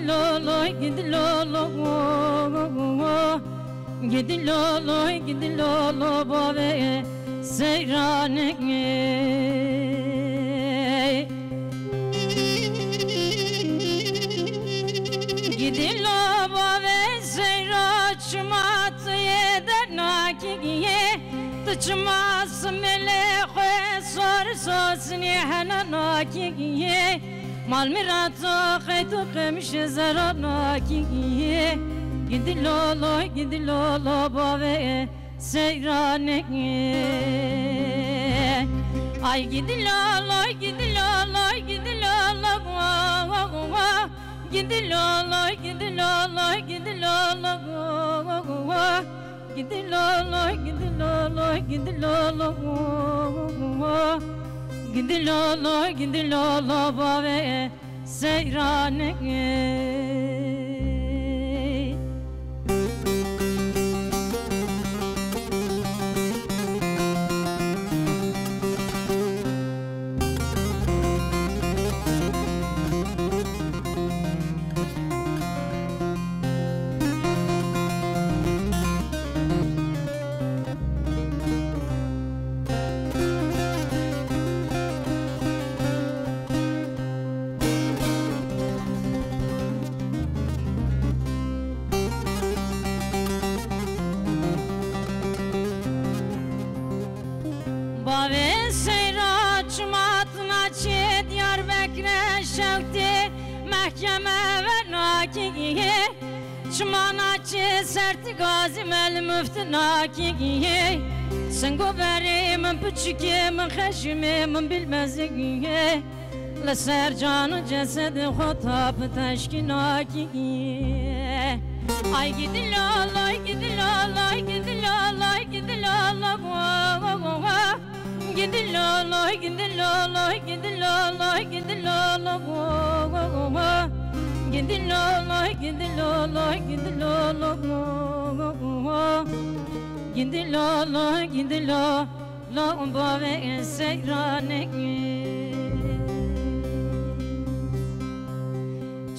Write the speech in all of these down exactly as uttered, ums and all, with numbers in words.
Lolo, gidi lolo, gidi lolo, gidi lolo, bavê seyranê. Gidi lo, bavê seyra, çima tu yê dernakî yê, tu çima simêlê xwe sor sosinê hene nakî yê. Mal mîrato qey tu qemişê zeranakî. Gidi lolo, gidi lolo, bavê seyranê. Ay gidi lolo, gidi lolo, gidi lolo, wo, wo, wo, wo. Gidi lolo, gidi lolo, gidi lolo, wo, wo, wo, wo. Gidi lolo, gidi lolo, gidi lolo, wo, wo, wo. Gidi lolo, gidi lolo, bavê seyranê. Bavê seyra, çima tu naçê Diyarbekirê şewtê mehkeme ve nakî. Çima naçê serti gazî mel müfti nakî. Singo berê min piçikê, min xeşimê, min bilmezî. Li ser can û cesedê xwe tap teşkî nakî. Ay gidi lolo, gidi lolo, gidi lolo, gidi lolo, wo, wo, wo, wo. Gidi lolo, gidi lolo, gidi lolo, gidi lolo, wo, wo, wo, wo. Gidi lolo, gidi lolo, gidi lolo, wo, wo, wo, wo. Gidi lolo, gidi lo. Lo bavê seyranê.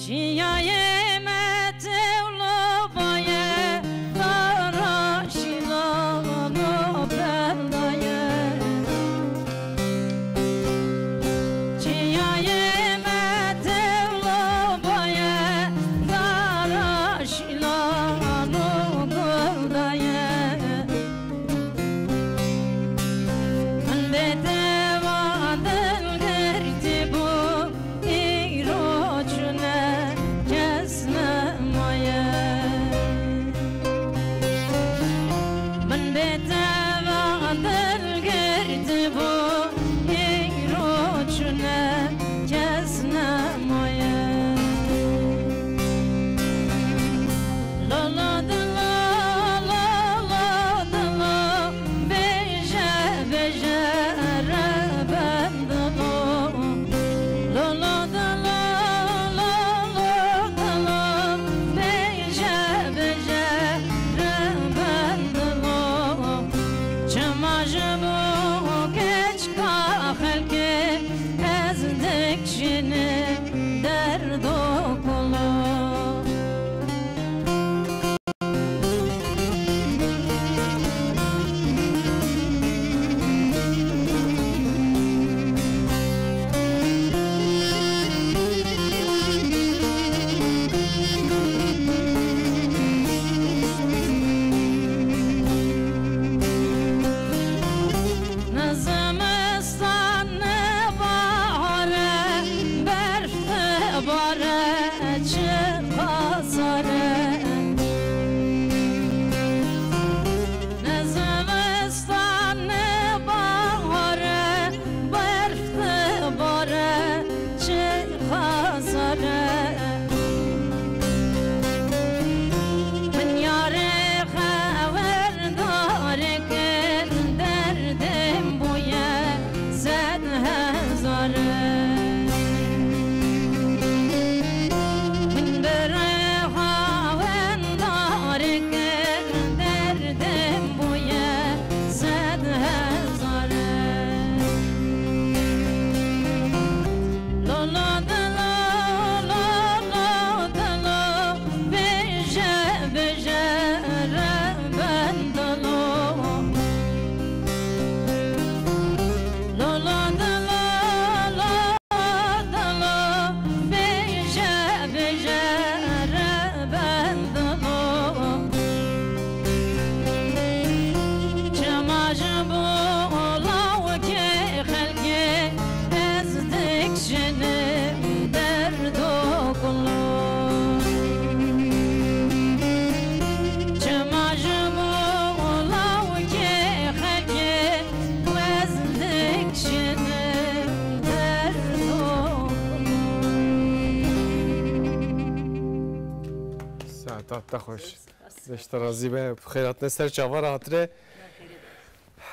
Çiyayê me tewlo baye, dara şîlano berdaye. Çiyayê me tewlo baye, dara şîlano gul daye. Min bê te va dilgirtî bû, îro çûne kes Te xweş. Spas. Beşte razî be. Bi xêr hatine ser çava re hatine.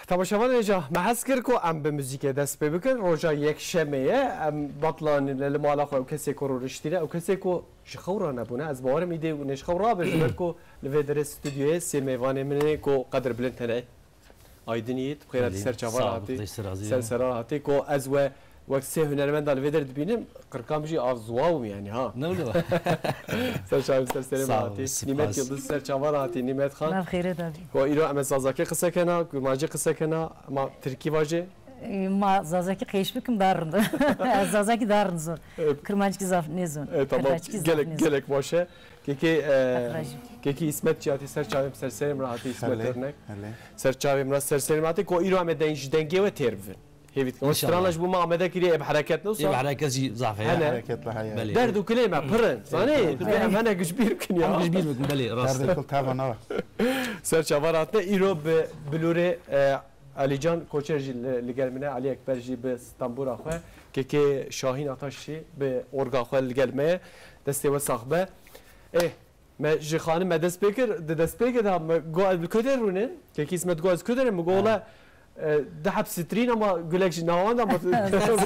Temaşevanên hêja, me hez kir ku em bi muzîkê dest pê bikin. Roja yekşemê ye. Em batlan li, li mala xwe ew kesê ku rûniştîne, ew kesê ku ji xew ranebûne. Ez bawerim îdê û nêj xew rabe, ji ber ku li vê derê stûdyoyê sê mêvanê min ê ku qedirbilind hene. Aydinî, tu xêra Belê, ser çava sağ ol, hatî. Xwedê ser razî Ser be. Sera hatî. Ku ez we wek sê hunermenda li vê der dibînim, qirkam jî av ziwa bûm yani ha. Ne wilo? Ser çavim ser serê Sağ ol, hatî. Spas. Nîmet Yıldız ser çava hatî, Nîmet Xan. Nav xêrê de bî. Ku îro em ê zazakî qise kena, kurmancî qise kena, ma tirkî vaje. E, ma zazakî qêş bikim dar rind. Ez zazakî dar rind zon. Evet. Kurmancî zaf nêzon. E, tamam. Qirkaçîkî zaf Gelek, nêzon. Gelek baş e. Kekê, e, Qirkaçî. Kekê Îsmet Çiyatî ser çavim ser serê min hatî Îsmet Helê, Örnek. Helê. Ser çavim ra ser serê min hatî ku îro em ê deng-, ji dengê we têr bivin. Hêvî dikim. Strana ji bo me amade kiriye, ê bi hereket ne wisa? Ê bi hereket jî zaf heye. Hene. Hereket la heye. Belê. Derd û kulê me pir in. Zanî? Ê, pir in. Em hene gucbîr bikin ya. Em gucbîr bikin, belê, rast e. Derdê kul teva nava. Ser çava hatine îro bi bilûrê, e, Alîcan Koçer jî li, li gel min e, Alî Ekber jî bi stambûra xwe. Kekê Şahîn Ataş jî bi orga xwe li gel me ye. Destê we sax be. Ê, Me ji xanim me dest pê kir, di destpêkê de me got ez li ku derê rûnin? Kekî Îsmet got ez ku derê? Min got wele, e, di heb strîn ama gulek jî nava de ama Zor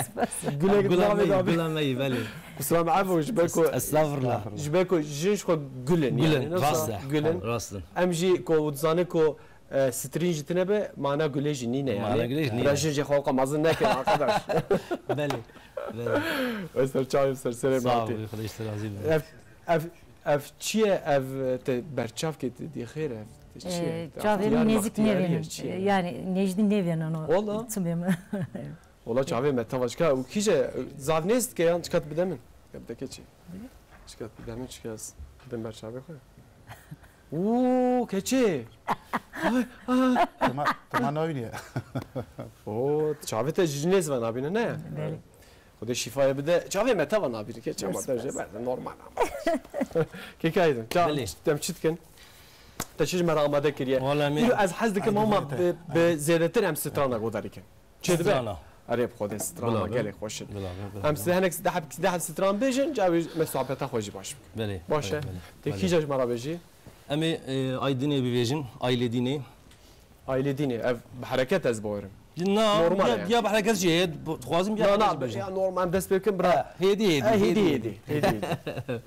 spas. Gulek Gula navê me, de abi. Gula me, belê. Kusura me evo ji ber ku Estağfurullah. Ji ber ku jin ji xwe gul in, Gul in, yani, nasıl rast e. Gul in. Rast in. Em jî ku dizane ku, e, strîn jî tine be, mana gulê jî nîne yani. Mana gulê jî nîne. Bira jin jî xwe qamazin nekin arkadaş. Belê. Belê. Ez ser çavim ser serê Sağ ol, Xwedê ji te razî be. Ev Ev, ev çi ye? Ev te berçavkê te dî xêr ev? Te çi ye? Ee, Te çavê min nêzik nêvênin. Çi ye? Yani nêjdî nêvênin o Wala? Çimê min. Wala çavê me tava çika û kîje zaf nêz dike yan çikat bide min. Ya bide keçê. Çikat bide min çika ez bidin berçavê xwe. Uuu keçê. Ay, ay. Tema, tema nabîniye. Oo, çavê te ji nêz ve nabîne ne? Belê. Xwedê şîfayê bide. Çavê me teva nabîne ke çema te jê berde normal ama. Kekayî din. Ça Belê. Em çi dikin? Te çi ji me re amade kiriye? Wala me Îro ez hez dikim Aydin ama te. Bi, bi zêdetir em strana godarî kin. Çê dibe? Strana. Erê bi Xwedê strana Bila be. Gelek xweş in. Bila be, bila Em be. Size hinek deheb deheb stran bêjin, cawî me sohbeta xwe jî baş bikin. Belê, Baş e. Belê, belê, Tê belê. Kîja ji me re bêjî? Em ê, e, Aydinê bivêjin, Aylê Dînê. Aylê Dînê, ev bi hereket ez bawerim. Na, Normal ya, yani. Ya bi hereket jî heye, dixwazim ya Na, hereket na, bêjim. Ya normal em dest pê bikin, bira. Ha, hêdî, hêdî, Ha, hêdî, hêdî, hêdî, hêdî. hêdî.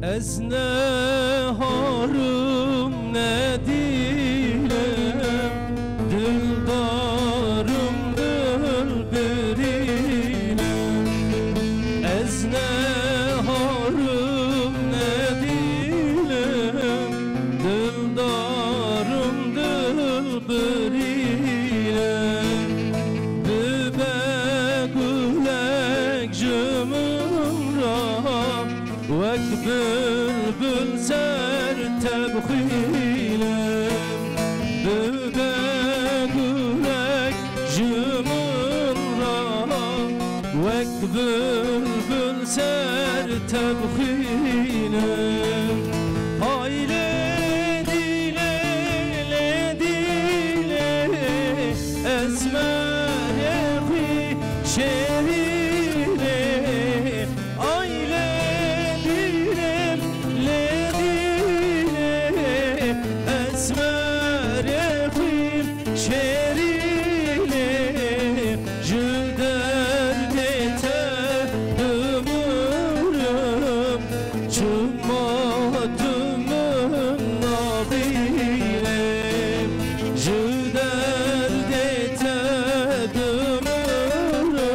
Ez ne harim ne dîlim, dildarim dilbirînim. Ez ne harim ne dîlim, dildarim dilbirînim. Bibe gulek ji min re, wek bilbil ser te bixwînim. Bibe gulek ji min re, wek bilbil ser te bixwînim. Hay lê dîlê, lê dîlê, esmerê xwî şêrînê. Ay lê dîlê, lê dîlê, esmerê xwî şêrînê. Ji derdê te dimirim, çima tu min nabînî? Ji derdê te dimirim,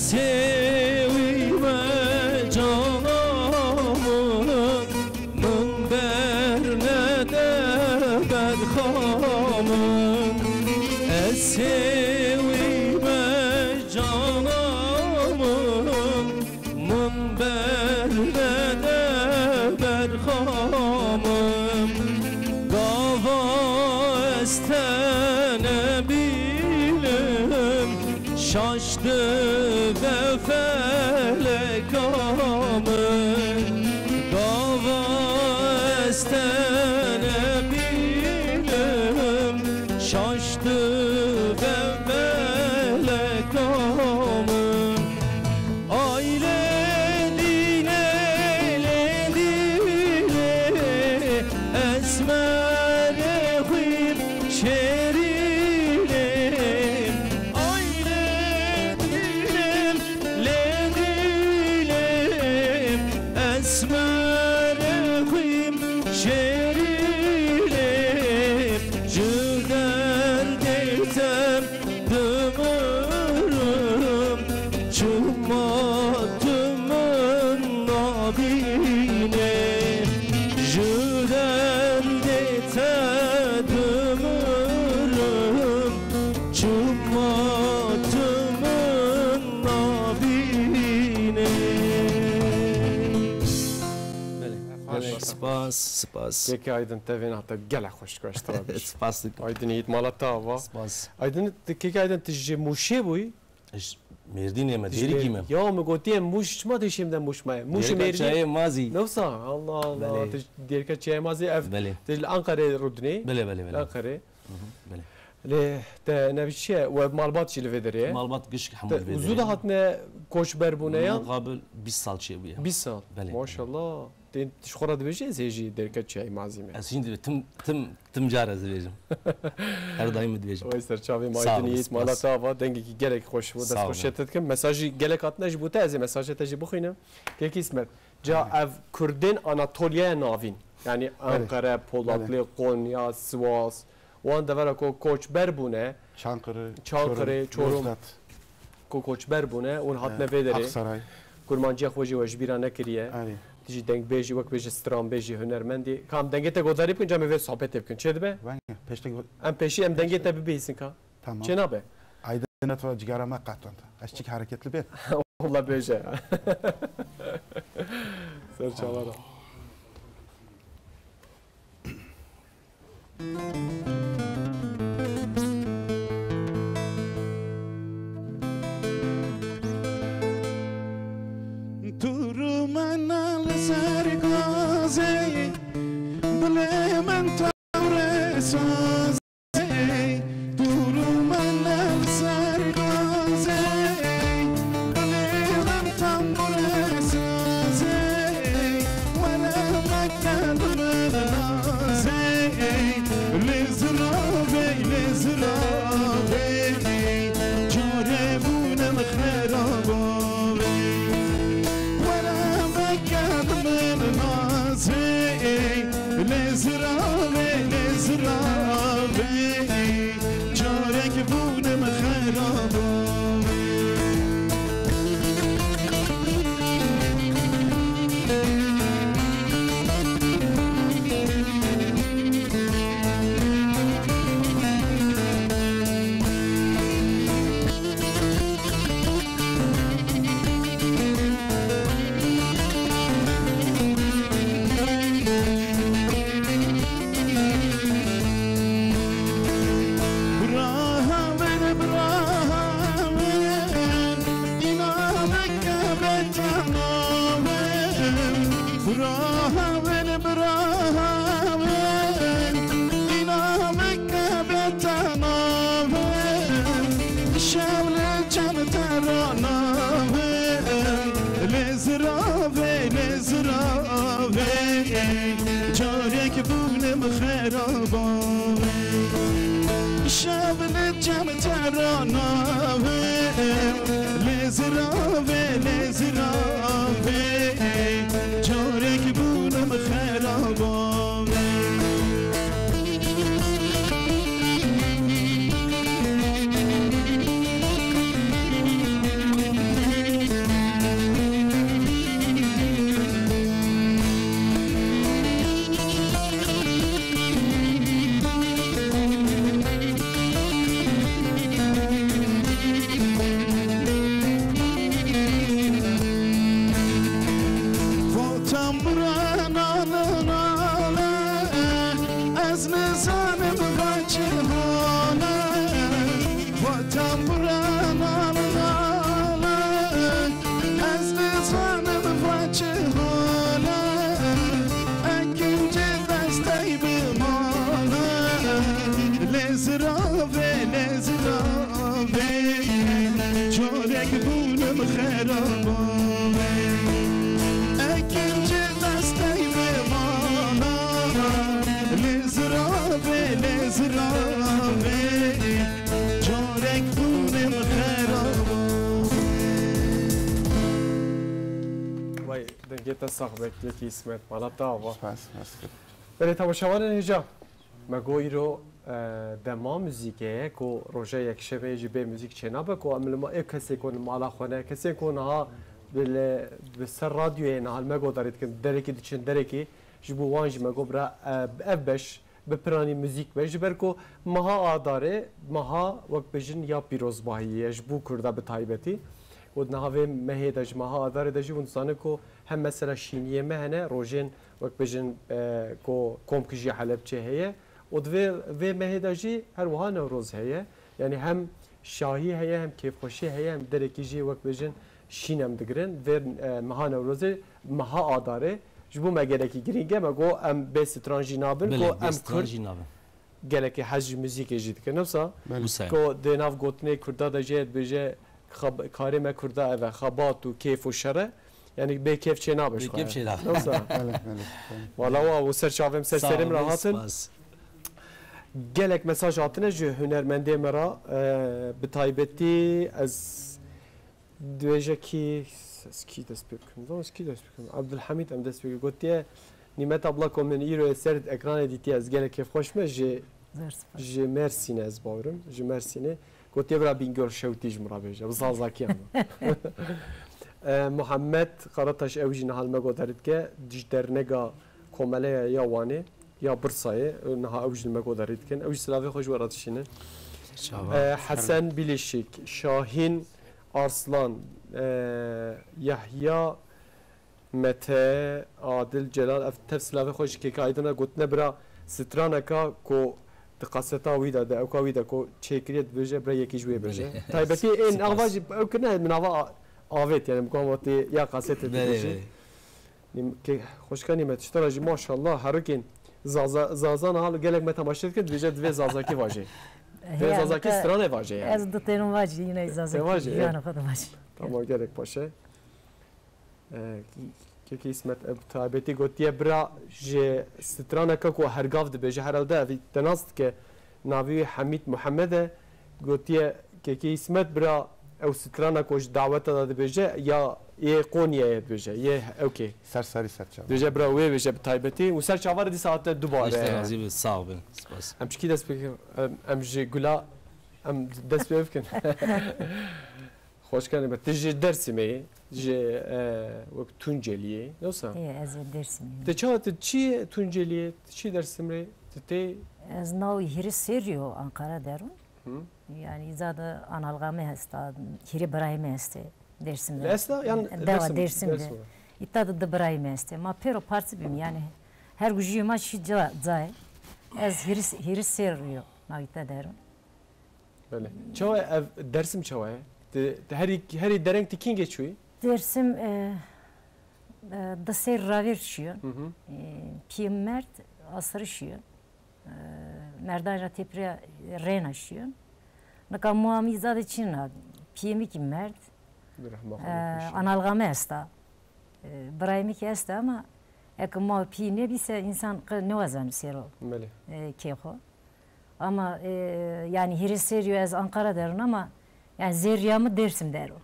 Sêwî me cana min, min bernede ber xwe min. Ez sêwî me cana min, min bernede ber xwe min. Gava ez te nebînim, şaş dibe feleka min. Gava ez te nebînim, şaş dibe feleka min. Ay lê dînê, lê dînê, esmerê xwîn şêrînê. Ay lê dînê, lê dînê, esmerê xwîn şêrînê. Ji derdê te dimirim, çima tu min nabînî? Ji derdê te dimirim, çima tu min nabînî? Belê. Belê, spas, spas. Kekê Aydin, te vê nehta gelek xweş dikir, ez te re bêjim. Spas dikim. Aydin Yiğit, mala te ava. Spas. Aydin, tu, Kekê Aydin, tu ji Mûşê bûyî? Ji Mêrdînê me, Dêrikî me. Ya, min gotiye Mûş, çima dê şêm de Mûş me? Mûş Dêrika Mêrdîn. Çayê Mazî. Ne wisa? Allah Allah. Belê. Tu ji Dêrika Çayê Mazî, ev, belê, tu ji li Ankarê rûdinê? Belê, belê, belê. Ankarê. Hı hı, belê. Lê te nevî çi ye? We malbat jî li vê derê ye? Malbat gişk hemû li vê derê ye. Te zû de hatine koçber bûne ya? Muqabil bîst sal çêbûye. Bîst sal. Belê. Maşallah. Tên tu ji xwe re dibêjî, ez hê jî Dêrika Çiyayê Mazî me. Ez hîn dibê-, tim, tim, tim car ez dibêjim. Her daîm dibêjim. Wey ser çavê me. Sağ ol, Aydin Yiğit, spas. Mala te ava, dengekî gelek xweş bû. Sağ ol. Dest xweşiyê te dikim. Mesajî gelek hatine ji bo te, ez ê mesajê te jî bixwînim. Kekî Îsmet, ca ev Kurdên Anatoliyaya Navîn, yanî, belê, Ankara, Polatlı, belê, Konya, Sivas, wan devera ku koçber bûne, Çankırı, Çankırı, Çorum, Çorum, Yozgat, ku koçber bûne, hûn hatine, e, vê derê. Aksaray. Kurmanciya xwe jî we ji bîra nekiriye. Erê. Tu jî dengbêjî, wek bêje stranbêjî, hunermendî. Ka em dengê te godarî bikin, ca em ê vê sohbetê bikin. Çê dibe? Wenge, pêştek go- Em pêşî em dengê te bibihîsin ka. Tamam. Çê nabe? Aydın Atva cigara me qatand. Ez çik hareketli bê. Wala bêje. Ser çawa da. Tûrû me ne li ser gazê, dilê min tewre saz. Dûr û mele li ser gazê, dilê min tembûre sazê, were meke li min nazê. Lê ziravê, lê ziravê, carê bûne min xerabavê. Were meke li min nazê. Lê ziravê, lê ziravê, carek bûnim xerabavê. Brahavên, brahavên, îna meke betanavên. Brahavên, brahavên, îna meke betanavên. Şev li cem te ranavên. Lê ziravê, lê ziravê, carek bûnim xerabavê. Şev li cem te ranavê. Lê ziravê, lê ziravê, carek bûnim xerabavê. Buran alın alın, ez dizanim ve çi hale, ekinci destey bi male, lê zirave, lê zirave, çorek bûnim xerabave, ekinci destey bi male, lê zirave, lê zirave, carek bûnim xerab. Vay, dengê te sax be, kekî Îsmet, mala te ava. Spas, spas kir. Belê, temaşevanên hêja. Me got îro, e, dema muzîkê ye, ku roja yekşemê jî bê muzîk çênabe, ku em li ma-, ê kesê ku li mala xwe ne, kesê ku niha bi le-, bi ser radyoyê niha li me godarî dikin, derekî diçin, derekî ji bo wan jî me got bira, e, ev beş, bi piranî muzîk be. Ji ber ku meha Adarê, meha wek bêjin ya pîrozbahiyê ye ji bo Kurda bi taybetî. Û di niha vê mehê de ji meha Adarê de jî hûn dizanin ku hem mesela şîniyê me hene, rojên wek bêjin, e, ku komkujî Helebçê heye. Û di vê, vê mehê de jî her wiha Newroz heye. Yanî hem şahî heye, hem kêfxweşî heye, hem derekî jî wek bêjin şîn em digirin. Vê, e, meha Newrozê, meha Adarê ji bo me gelekî girîng e. Me got em bê stran jî nabin, Belê, ku bê em stran Kurd jî nabin. Gelekî hez ji muzîkê jî dikin. Wisa Belê. Wisa. Ku di nav gotinê Kurda de jê dibêje, xab-, karê me Kurda ev e, xebat û kêf û şer e. Yanî bê kêf çê nabe ji Bê xwe. Kêf çê nabe. Wisa. Belê, belê, belê. Wala wa û ser çavêm ser Sağ serêm re olun, hatin. Spas. Gelek mesaj hatine ji hunermendê me re, e, bi taybetî ez dibêje kî, ez kî dest pê bikim? Zan ez kî dest pê bikim? Abdulhamîd em dest pê kir. Gotiye, Nîmet abla ku min îro ser ekranê dîtiye, ez gelek kêfxweş me ji, Zor spas. Ji Mersînê ez bawerim, ji Mersînê. Gotiye bira Bîngol Şewtî ji min re bêje, bi zazakî ama. E, Muhammed Karataş ew jî niha li me godarî dike, ji dernega Komeleya ya Wanê. Ya Bursayê, niha ew jî li me godarî dikin. Ew jî silavê xwe ji we re dişînin. Çawa? E, Hesen Bilişik, Şahîn Arslan, e, Yahya Mete, Adil Celal, ev tev silavê xwe ji Kêka Aydin re gotine bira straneka ku di kaseta wî de, di ewka wî de ku çêkiriye dibêje bira yekî ji wê bêje. Belê. Taybetî ên Spas. Ava jî ew kirine min ava a-, avêt yani, bi ku ava tê ya kasetê Belê, dibêje. belê. Nîm-, ke-, xweşika Nîmet, ji te re jî maşallah herikên Zaza, Zaza niha gelek me temaşe dikin, dibêje divê Zazakî vajê. Divê He, Zazakî te-, stranê vajê yani. Ez di tênim vajî, yine Zazakî Te vajî, jiyana he. Xwe de vajî. Tamam, gelek baş e. E, Kekî Îsmet, e, bi taybetî gotiye bira ji straneke ku hergav dibêje, herhalde ev te nas dike, navî wî Hemîd Muhammed e, gotiye, Kekî Îsmet bira, ew strana ku ji daweta de dibêje, ya yê Qonyayê dibêje, yê ewkê. Ser serî ser çava. Dibêje bira wê bêje bi taybetî. Û ser çava re dîsa hatine dubare. Xwedê razî be, sağ bin. Spas. Em çikî dest pê bikin? Em, em ji Gula, em dest pê bikin. Xweşka Nîmet, tu ji Dersimê yî, ji, e, wek Tunceliyê, yoksa? Ê, ez ê Dersimê yî. Tu çawa, tu çi Tunceliyê, tu çi Dersimê, tu tê? Ez nav hîris serî yo Ankara derim. Hı. Yani îza de analga me hesta, hîrê birayê me heste Dersim'de. Li Esna yan Dewa Dersim, Dersim'de. Dersim. Îta de di birayê me heste. Ma pêro parti bim yani. Her gujiyê ma şî ca, cayê. Ez hîris, hîris serî yo nav îta derim. Belê. Çawa ev Dersim çawa ye? Te, te herî, herî dereng te kîngê çûyî? Dersim, e, e, di serî ravêr çûyim. Hı hı. E, piyê min merd, asirî çûyim. E, merdan ra têpire rêna çûyim. Nika moa min îza de çin a, piyê min kî merd. Bi rehma Xwedê E, xweş e. Analga me esta. E, birayê min kî esta ama eke moa piyê nebîse însan qe newazanî sêro, Belê. E, kê xwe. Ama, e, yani hîrê serî yo ez Ankara derin ama yani zerriya min Dersim dero.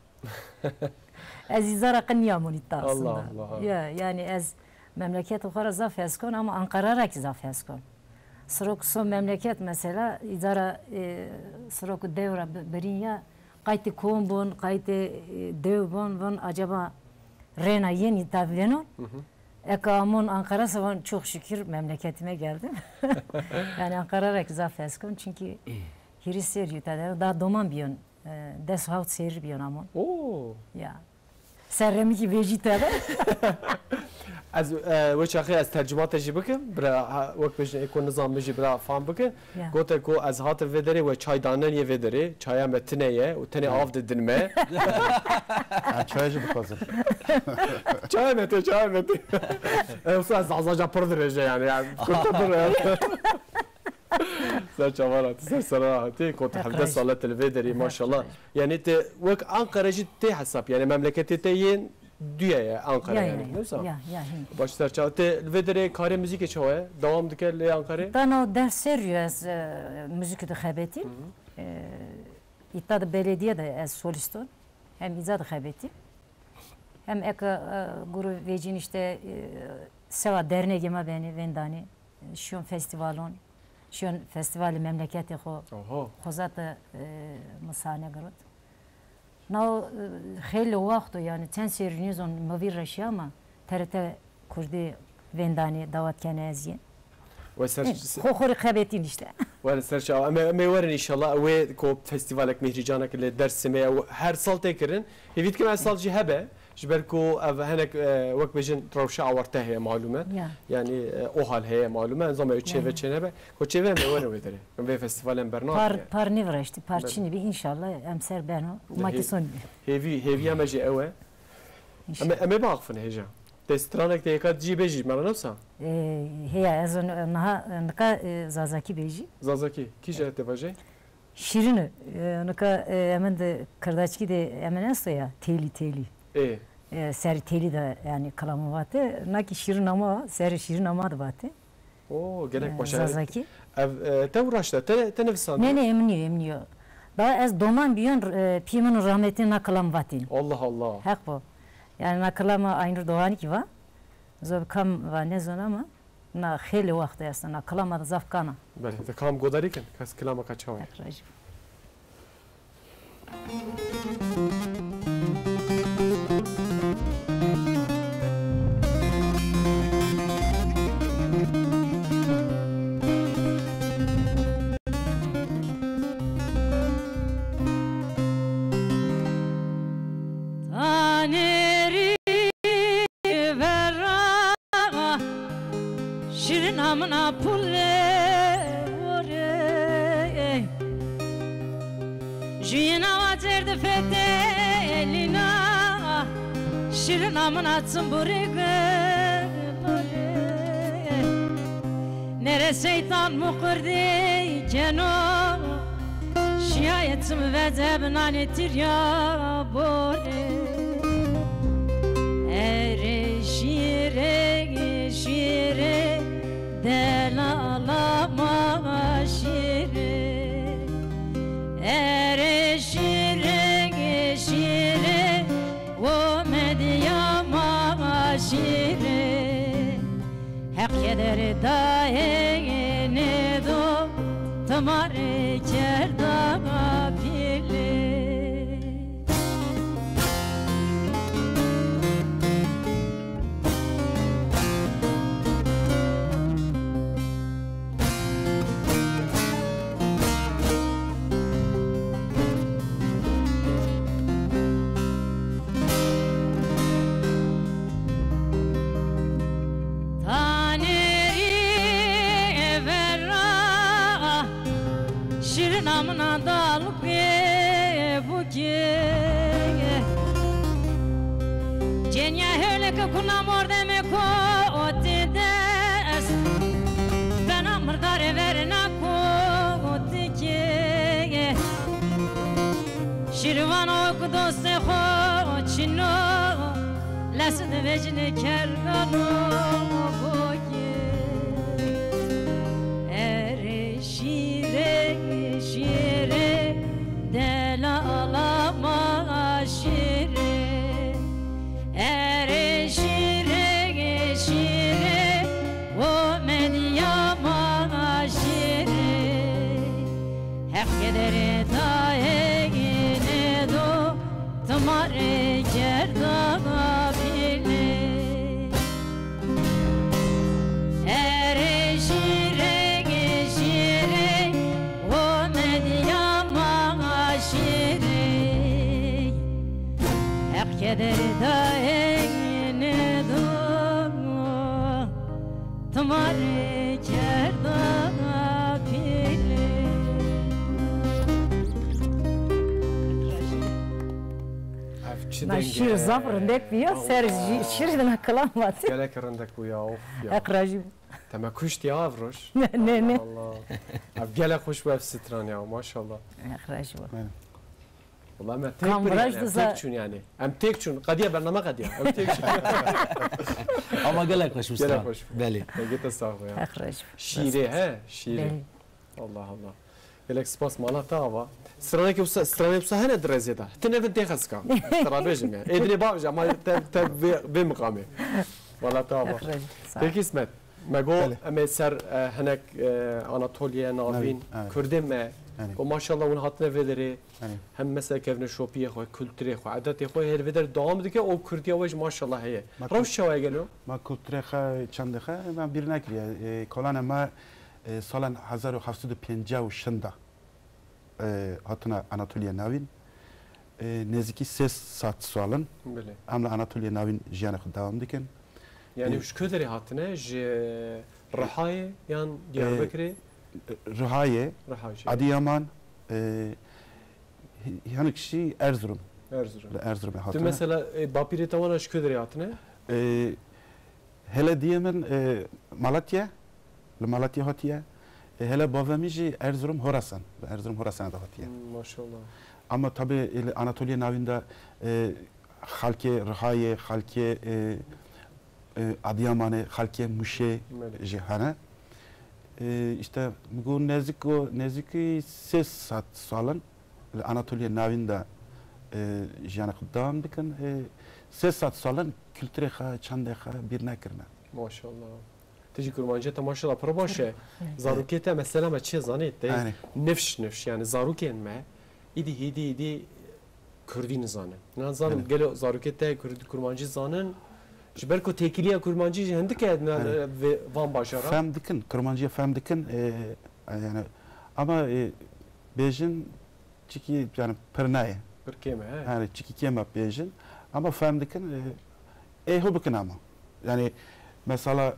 Ez îza ra qe niyamon îta aslında. Allah Allah. Ya, yani ez memleketê xwe ra zaf hez kon ama Ankara ra kî zaf hez kon. Sirok so memleket mesela îza ra, e, sirok dew ra bi-, birîn ya qaytê kom bon, qaytê, e, dew bon, von acaba rêna yên îta vênon? Hı hı. Eka amon Ankara se von çok şükür memleketime geldim. Yani Ankara ra kî zaf hez kon çünkü hîrî serî yo te de daha doman biyon, e, des hawt serî biyon amon. Oo. Ya. Serremî kî vêjî te de. Ez, e, wê çaxê ez tercuma te jî bikim. Bira, ha, wek bêjin, ê ku nizan min jî bira fam bikin. Ya. Gote ku ez hatim vê derê we çay danen yê vê derê. Çaya me tine ye û tenê av didin me. Ha, çaya jî bixwazin. Çaya me tê, çaya me tê. E, wisa ez Zazaca pir dirêje yani. Yani, kurte pir yani. Ser çavan hatî, ser sera hatî, ku tu hevdeh sal e tu li vê derî, maşallah. Yani te wek Ankara jî tê hesab, yani memleketê te yên duye ye Ankara, ya, yani, ya, ne wisa? Ya, ya, hin. Baş ser çav. Te li vê derê karê muzîkê çawa ye? Dewam dike lê Ankarê? Dana deh serî ez, e, muzîkê de xebetîm. Hı hı. E, îta de belediye de ez soliston. Hem îca de xebetîm. Hem eke, e, guru vecîn işte, e, sewa dernegê me benê, vendanê, şiyon festivalon, şiyon festivalê memleketê xo. Oho. Xozat, e, misane girot. Nao, e, xeylê waxto yani çend serî nizon mi vîr reşiya ma T R T Kurdî vendanê dawet kene ez yê. We ser, e, xo xorî xebetîn işte. Werin ser çav. Em ê, em ê werin înşallah. Ew ê ku festivalek Mîhrîcanek li Dêrsimê, ew her sal tê kirin. Hêvî dikim her sal jî hebe. Ji ber ku ev hinek, e, wek bêjin rewşa awarte heye malûm e. Ya. Yani, e, OHAL heye malûm e. Zame ew çêve çênebe. Ku çêve em ê werin wê derê. Em vê festivalê em bernadin. Par, par nêviraştî, par çinî bî. Înşallah em ser beno. Ma kesonî bî. Hêvî, hêviya me jî ew e. Em ê, em ê biaxifin hêja. Te stranek te yeka cî bêjî, me re newsa? E, heya, ez niha, nika, e, Zazakî bêjî. Zazakî, kî ji te vajê? Şîrin e. E, nika, e, em in di Kirdaçkî de em in esto ya, têlî, têlî. Ê. E, serî têlî de, yani, kilamê vate. Nakî şîrin ama, serî şîrin ama de vate. Oo, gelek baş e. Zazakî. Ev, e, te û raşte, te, te nivisandî? Ne, ne, em nîyo, em nîyo. Daha ez doman biyon, e, pî min û rahmetî na kilam vatîn. Allah Allah. Heq bo. Yani na kilama Aynur Doğanikî va. Zor kam va nezon ama na xêlê wext e aslında, na kilama da zaf kana. Belê, te kam godarî kin, kes kilama ka çawa ye? Heq rajî. Tanêrî vera, şirina min a pulê orê. Jiyîna wa cêr di fetelîna, şirina min a çimburê gulorê. Nere şeytan muqurdî keno, şiyaye çim veceb nanê tirya borê. Erê şîrê, şîrê, delala ma şîrê. Erê şîrê, şîrê, o medya ma şîrê. Heq keder dayê nêdo, timarê kerda pîlê. Tanêrî vera, şirina min a dalkê bûkê. Cenya hêleke kuna mordemê kotê dest, bena mirdarê verna kotikê. Şîrvan ok dostê xo çino, lez divecine kergano boye. Erê şîrê, şîrê, delala ma şîrê. Erê şîrê, şîrê, o medya ma şîrê. Heq kederê dayê nêdo, timarê kerda pîlê. Erê şîrê, şîrê, o medya ma şîrê. Heq keder dayê nêdo. Marê kerda pîlê. Ev çi Na dengê şîr ye? Zaf rindek bû ya, ser Allah. Jî, şîr de na kilam vatî. Gelek rindek bû ya, of ya. Heq rajî bû. Te me kuşt ya ev roj. Ne, ne, ne. Allah. Ev gelek xweş bû ev stran ya, maşallah. Heq rajî bû. Wela me têk Kam birî viraj yani, em diza- têk çûn yani. Em têk çûn. Qediya bername qediya. Em têk çûn. Ama gelek xweş bû Gelek stran. Xweş bû. Belê. Dengê te sax be ya. Heq rajî bû. Şîrê he, şîrê. Belê. Allah Allah. Gelek spas mala te ava. Straneke wisa, stranê wisa hene di rêzê de. Ti nevin tê xeska. Te rabêjim ya. Êdinê bavêje ama te, te vê, vê miqamê. Mala te ava. Heq rajî bû. Sağ ol. Peki İsmet, me go Belê. Em ê ser, e, hinek, e, Anatoliye Navîn, Navîn, evet. Kurdê me, Evet. Ku maşallah hûn hatine vê derê, Evet. Hem mesela kevneşopiyê xwe, kulturê xwe, edetê xwe her vê derê dewam dike û Kurdiya we jî maşallah heye. Ma Rewş kul- çawa ye gelo? Ma kulturê xwe, çandê xwe, me bîr nekiriye. E, kolane me, e, salan hezar û heft sed û pêncî û şeş de, e, hatine Anatoliya Navîn. E, nêzîkî sê sed sal in. Belê. Em li Anatoliya Navîn jiyanê xwe dewam dikin. Yani E, ji ku derê hatine? Ji Rihayê yan E, Diyarbekirê? Rihayê, Riha jî. Adiyaman, e, hinek jî Erzurum. Erzurum. Li Erzurumê Tu hatine. Mesela, e, bapîrê te wana ji ku derê hatine? E, hele diyê min, e, Malatya, li Malatya hatiye. E, hele bavê min jî Erzurum Horasan. Li Erzurum Horasanê de hatiye. Hmm, maşallah. Ama tabii, e, li Anatoliya Navîn de, e, xelkê Rihayê, xelkê, e, e, Adiyamanê, xelkê Mûşê Belê. Jî hene. E, işte, min got nêzîk, nêzîkî sê sed sal in. Li Anatoliya Navîn de, e, jiyanê xwe dewam dikin. E, sê sed sal in kulturê xwe, çandê xwe bîr nekirine. Maşallah. Ti jî kurmanciyê te maşallah pir baş e. Evet. Zarokê te mesela me çi zanî? Te Aynen. Nifş nifş yani zarokên me îdî hîdî hîdî kurdî nizanin. Nizanim Aynen. Gelo zarokê te kurd-, kurmancî zanin? Ji ber ku têkiliya kurmancî jî hindik e na-, Aynen. Vê, van bajara. Fem dikin, kurmanciya fem dikin, e, yani ama, e, bêjin Çikî, yani, pir nayê. Pir kêm e, he? Yani, çikî kêm e bêjin. Ama fehm dikin, e, ê hû bikin ama. Yani, mesela,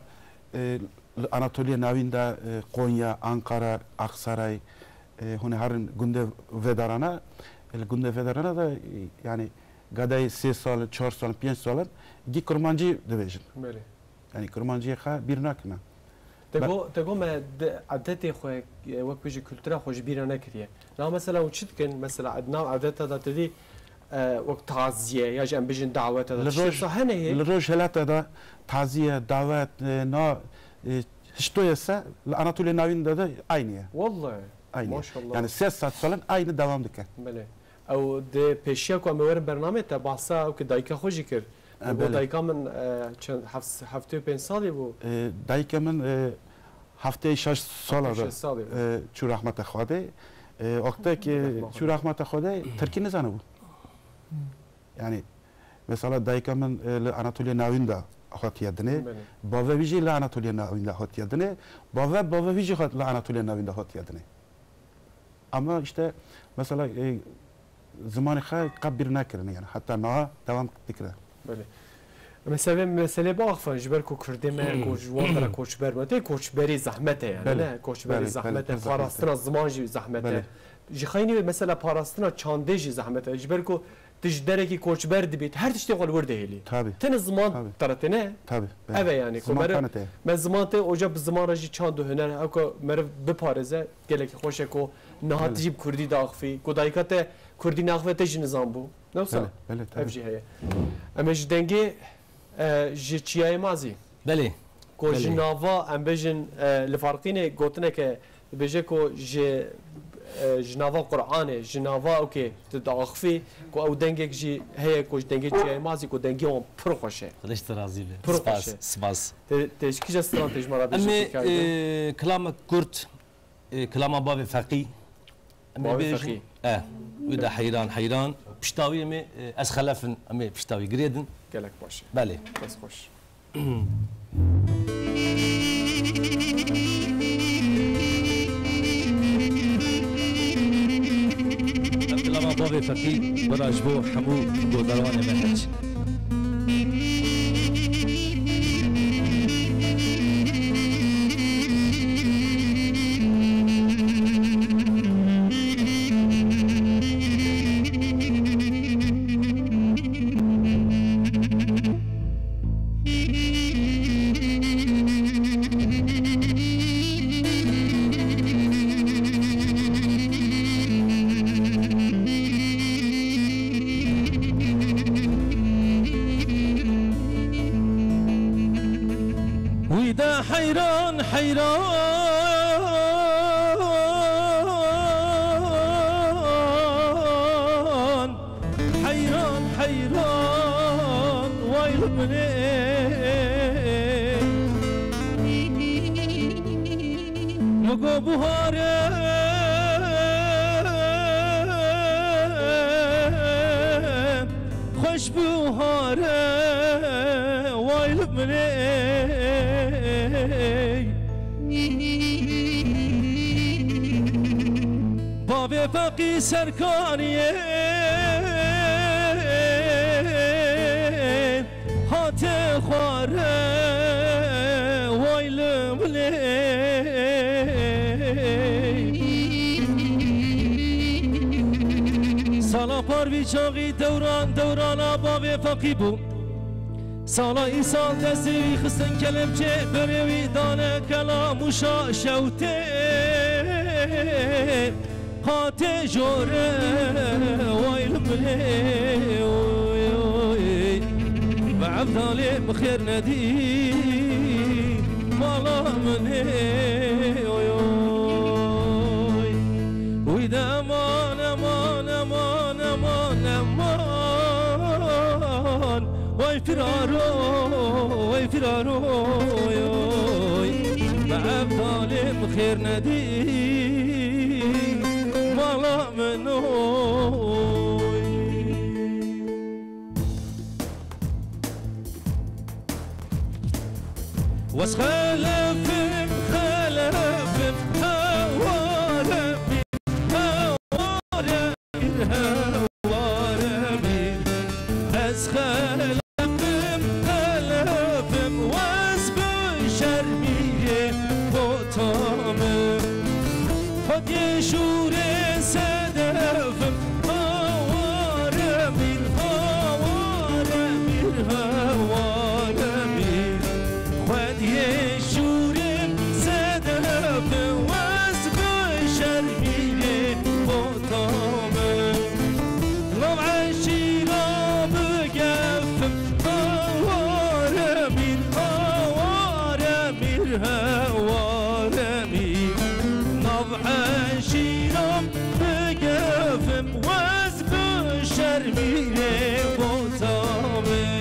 e, li Anatoliya Navîn de, e, Konya, Ankara, Aksaray, e, hûn ê herin gundê Vedarana, e, li gundê Vedarana de, e, yani, gadayê sê sal, çar sal, pênc sal, gî kurmancî dibêjin. Belê. Yanî kurmanciyê xwe bîr nakine. Te Be- got, te got me di edetê xwe, e, wek bijî kultura xwe ji bîra nekiriye. Na mesela hûn çi dikin? Mesela ed-, nav edeta de te dî, e, wek taziye ya jî em bijin daweta de Li tiştê roj-, wisa hene hê? Li rojhilata de taziye, dawet, e, na, e, hiştoye se li Anatoliya Navîn de de aynî ye. Wallahi. Aynî ye. Maşallah. Yani sê sed salin aynî devam dike. Belê. Ew di pêşiya ku em ê werin bernameyê te bahsa ew ki dayika xwe jî kir. E, Got belê. Dayika min, e, çend, heft-, heftê û pênc salî bû. E, dayika min, e, heftê û şeş sala Heftê û şeş de, salî bû. E, çû rehmeta Xwedê. E, wextek, e, Rehma çû Xwedê. Rehmeta Xwedê, tirkî nizanibû. Yani, mesela dayika min, e, li Anatoliya Navîn de hatiye dinê. Belê. Bavê wî jî li Anatoliya Navîn de hatiye dinê. Bavê, bavê wî jî hat-, li Anatoliya Navîn de hatiye dinê. Ama işte, mesela, e, zimanê xwe qet bîr nekirine, yani, heta niha devam dikire. Belê. Mesela vê meselê biaxifin, ji ber ku Kurdê me, ku ji wan dera koçber me, tê koçberî zehmet e, yani, Belê, ne? Koçberî belê, zehmet e, belê, zehmet e. Parastina ziman jî zehmet e. Belê. Ji xeynî wê mesela parastina çandê jî zehmet e. Ji ber ku tu ji derekî koçber dibît, her tiştê xwe li wir dihêlî. Tabii. Tenê ziman Tabii. te re tê, ne? Tabii, belê. Ev e yani, ku Ziman mere-, tenê te. Me ziman tê, oca bi ziman re jî çand û huner, ew ku meriv biparêze, gelekî xweş e ku niha Belê. Ti jî bi kurdî diaxifî, ku dayika te kurdî naxife te jî nizan bû. Ne wisa? Belê, belê, tabii. Ev jî heye. Em ê ji dengê, e, ji çiyayê Mazî. Belê. Ku ji Belê. Nava, em bêjin, e, li Farqînê gotineke dibêje ku ji, e, ji nava Qur'anê, ji nava okê, tu diaxifî, ku ew dengek jî heye ku ji dengê çiyayê Mazî, ku dengê wan pir xweş e. Xwedê ji te razî be. Pir Spas, xweş e. Spas. Te, te ji kîja stran te ji me re bêje Em ê, pêkayî de? E, kilamek kurt, e, kilama bavê Feqî. Em ê Bavê bêjin. Feqî. E, wî de heyran, heyran. Pişta wî em ê, e, ez xelef in, em ê pişta wî girêdin. Gelek baş e. Belê. Dest xweş. Ev kilama bavê Feqî, bira ji bo hemû guhdarvanê me hec. Heyran, heyran, heyran, way li min ê. Min got buhare, xweş buhare, way li min ê. Bavê Feqî Serkaniyê hate xware, way li min ê. Sala par vî çaxî dewran dewrana bavê Feqî bû. Sala îsal destê wî xistin kelepçê, berê wî dane kela mûşa şewtê. Hatê jore, way li min ê, oy, oy. Bi Evdalê min xêr nedî, mala min ê, oy, oy. Wî de eman, eman, eman, eman, eman. Way firaro, way firaro, oy, oy. Bi Evdalê min xêr nedî, mala min oy. Wes xelefim, xelefim, heware bî, heware bî, heware bî. Ez xelefim, xelefim, wez bi şermîrê botamim. Xwediyê şûrê sedefim, haware bî, haware bî, haware bî. Xwediyê şûrê sedefim, wez bi şermîrê botamim. Nav eşîra bigefim, haware bîr, haware bîr, heware bîr. Nav eşîra bigefim, wez bi şermîrê botamim.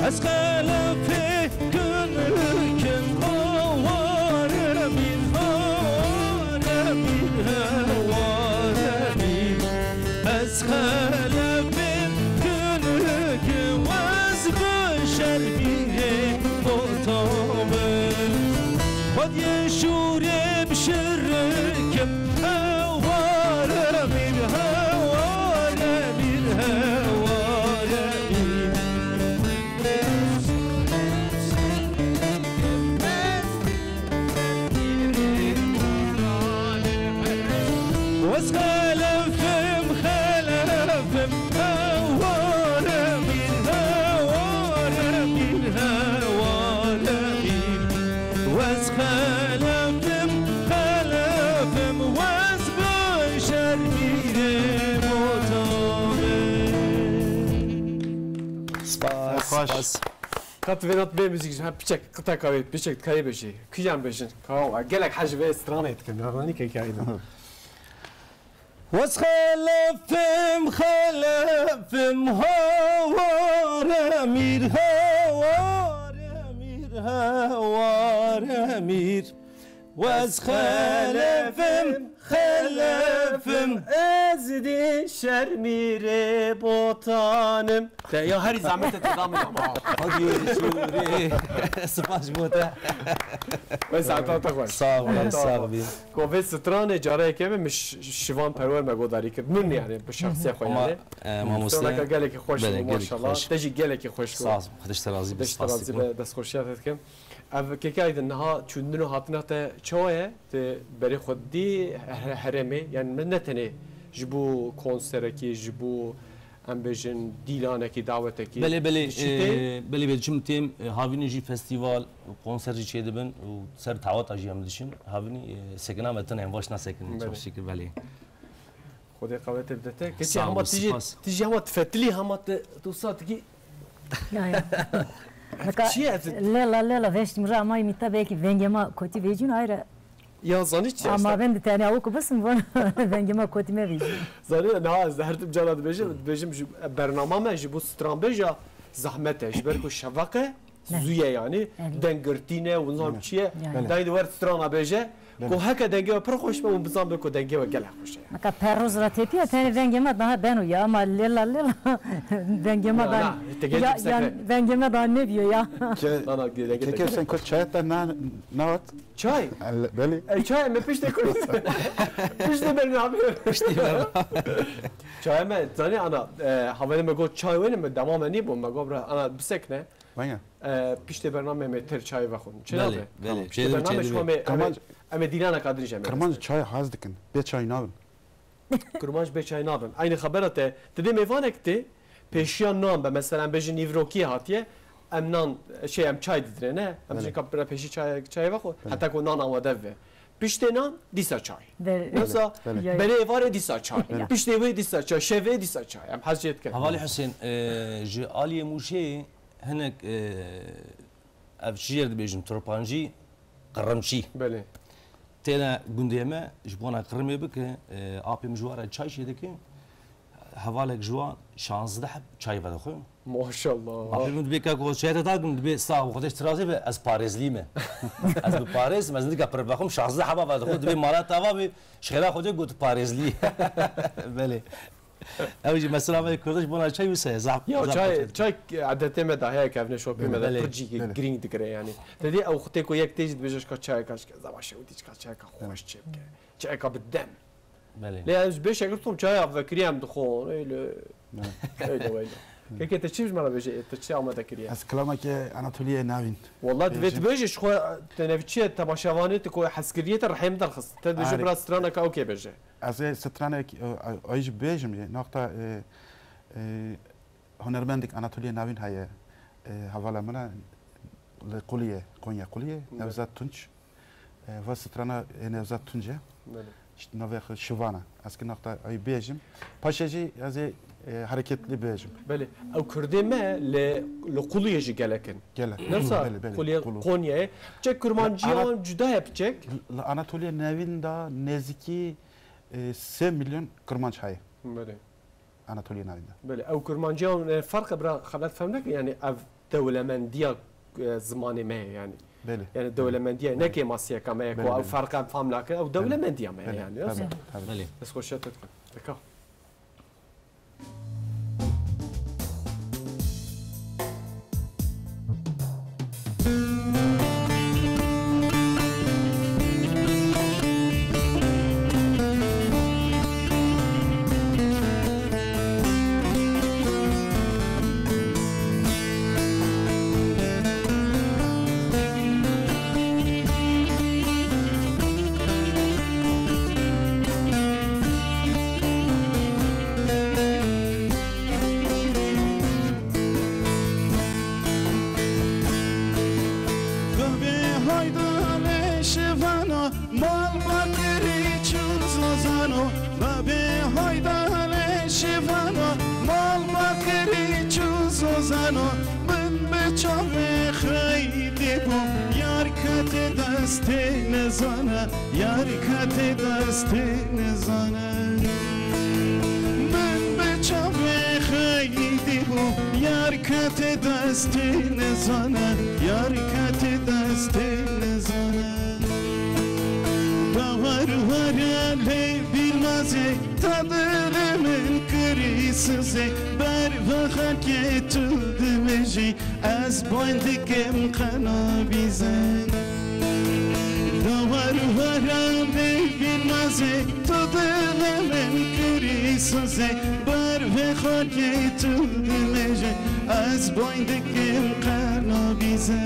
Ez xelefê kinikim, haware bîr, haware bîr, heware bîr. Ez xelefê kinikim, wez bi şermîrê botamim. Xwediyê şûrê bişirikim, heware bîr, heware bîr, heware bîr. Wez xelefim, xelefim, heware bîr, heware bîr, heware bîr. Wez xelefim, xelefim, wez bi şermîrê botamim. Spas, spas. Ka tu vêna tu bê muzîk ji hev piçek, qiteka wê piçek dikarî bêjî. Kîjan bêjin? Ka gelek hez ji vê stranê dikim. Yanî kekayî de. Wez xelefim, xelefim, haware mîr, haware mîr, haware mîr. Wez xelefim, xelefim, ez di şermîrê botanim. Te ya herî zehmet e, te da min ama. Spas ji bo te. Wê saeta te xweş. Sağ ol, sağ ol. Ku vê stranê careyeke me min ş-, Şivan Perwer me godarî kir. Min yani bi şexsiya xwe Ama, yani. e, mamoste. Straneke gelekî xweş Belê, bû, gelekî maşallah. xweş. Te jî gelekî xweş bû. Sağ ol. Xwedê ji te razî be, Xwedê ji te spas razî bikî. be, destxweşiya te dikim. Ev keke aydin niha çûndin û hatina te çawa ye? Te berê xwe dî he-, herêmê, yani ne, ne tenê ji bo konserekî, ji bo, em bêjin, dîlanekî, dawetekî. Belê, belê, Diçî tê? e, belê, belê, çim têm, e, havînî jî festîval û konser jî çêdibin û ser daweta jî em diçin. Havînî, e, sekina me tune, em vaş nasekinin, Belê. çok şükür, belê. Xwedê qewetê bide te. Keçê Sağ hema ol, tijî, spas. tijî hema tifetilî hema te, tu satikî Ya, ya. Nika Çi ye? Lela, lela, veştim ra ama imita belki vengema koti vecin ayrı. Ya zanî çi ye? Ama ben de tane avuk bisim bana vengema koti me vecin. Zanî ne, ez de her tim cara dibêjim, dibêjim ji bernama me ji bo stranbêja zahmet e. Ji ber ku şevaq e, Ne. zû ye yani. Evet. Deng girtî ne, û nizam Evet. çi ye. Yani. Belê. Dayê de wer strana bêje. Belê. Ku heke dengê we pir xweş be, hûn bizan be ku dengê we gelek xweş e. Meka Perroz ra tepî ya, tenê vengê me daha beno ya, ama lela lela vengê me Na, daha na, te gel ya, yüksek ya, be. vengê me daha nebîyo ya. Ke-, Na, na, gel, gel, keke gel. sen kurt çaya te na, na hat? Çay? El-, belê. E, çay me piştê kurt. Piştê bername. Piştê bername. Çay me, zanî ana, e, havalê me got çay wêne me, dema me nîbû, me got bira, ana bisekne. Vanya. E, piştê bernamê me ter çayê vexwin. Çi Belê, nabe? belê. Tamam. Piştê Çêdim, bernamê çêdim. şu me, em ê, Kirmanc, em ê dîlaneka din jî em ê kirmanc dest çay hez dikin. Bê çay nabin. Kirmanc bê çay nabin. Aynı xebera te. Ti dê mêvanek tê, pêşiya nan be. Mesela em bêjin nîvrokiyê hatiye, em nan, şey, em çay didire, ne? Em Belê. bêjin ka bira pêşî çay, çayê vexwe. Belê. Heta ku nan amade be. Piştê nan, dîsa çay. Belê. Neyse, Belê. Ya, ya. berê êvarê dîsa çay. Belê. Piştê wê dîsa çay, şevê dîsa çay. Em hez jê dikin. Hevalê Husên, e, ji aliyê Mûşê hinek, e, ev çi jê dibêjin, turpancî, qirimçî. Belê. Têne gundê me, ji bona qirimê bike, e, apê min ji wara çay çê dike, hevalek ji wan şazdeh heb çay vedixwe. Maşallah. Apê min dibê ka ku çaya te dakim, dibê sax bû, Xwedê ji te razî be, ez parêzlî me. Ez bi parêz, ez nidika pir vexwim, şazdeh heba vedixwe, dibê mala tava bê, ji xêra Xwedê got parêzlî. Belê. Ew jî mesela me Kurdiş bona çay wisa ye, zaf, Ya zaf çay, çay. çay edetê me de heye, kevne şopê me de Belê. pir cî Belê. girîng digire yani. Te dî ew xutê ku yek tê jî dibêje, "Çika çayeka, çika zava şewitî, çika çayeka xweş çê bike. Çayeka bi dem." Belê. Lê ez bê şekir tom çaya vekirî em dixwin, öyle. Belê. Öyle, öyle. Keke te çi ji me re bêje, te çi amade kiriye? Ez kilameke Anatoliyê Navîn Wallah, divê tu bêjim. bêjî, ji xwe te nevçiye temaşevanê tu ku hezkiriyê te rihê min derxist. Te dibêje Arê. bira straneka okê bêje. Ez ê stranek, e, e, ay jî bêjim, e, noqta, e, e, hunermendek Anatoliya Navîn heye, e, hevala min e, li Quliyê, Konya Quliyê, Evet. Nevzat Tunç. E, va strana, e, Nevzat Tunç e. Belê. Şt-, navê xwe Şivana. Ez ki noqta ay bêjim. Paşê jî ez ê, e, hareketli bêjim. Belê. Ew Kurdê me li, li Quliyê jî gelek in. Gelek. Nefsa Belê, belê. Quliyê Qulu. Konyayê. Piçek kurmanciya Ana- wan cuda ye piçek. Li Anatoliya Navîn de nêzîkî, e, sê milyon kurmanc heye. Belê. Anatoliya Navîn de. Belê, ew kurmanciya wan, e, ferq e bira xelet fehm neke, yani ev dewlemendiya, e, zimanê me ye yani. Belê. Yani dewlemendiya ne kêmasiyeka me ye ku Belê, ew belê. ferq em fehm nakin, ew Belê. dewlemendiya me ye Belê, yani. tabii, tabii. Belê. Ez xweşiya te dikim. Deka. Bibê hayda lê şivana, mal bakirî çû zozano. Bibê hayda lê şivana, mal bakirî çû zozano. Min bi çavê xeydî bû, yar ketê destê nizane. Yar ketê destê nizane. Min bi çavê xeydî bû, yar ketê destê nizane. Yar ketê destê nizane. Bawer were lê bîlmazê, ta dilê min kirî sizê. Ber vexakê tu dimêj Ez boyn dikim qenabîze. Dawar wara lê bînmazê, tu dilê min kirî sozê. Ber vê xakê tu dimêje, ez boyn dikim qenabîze.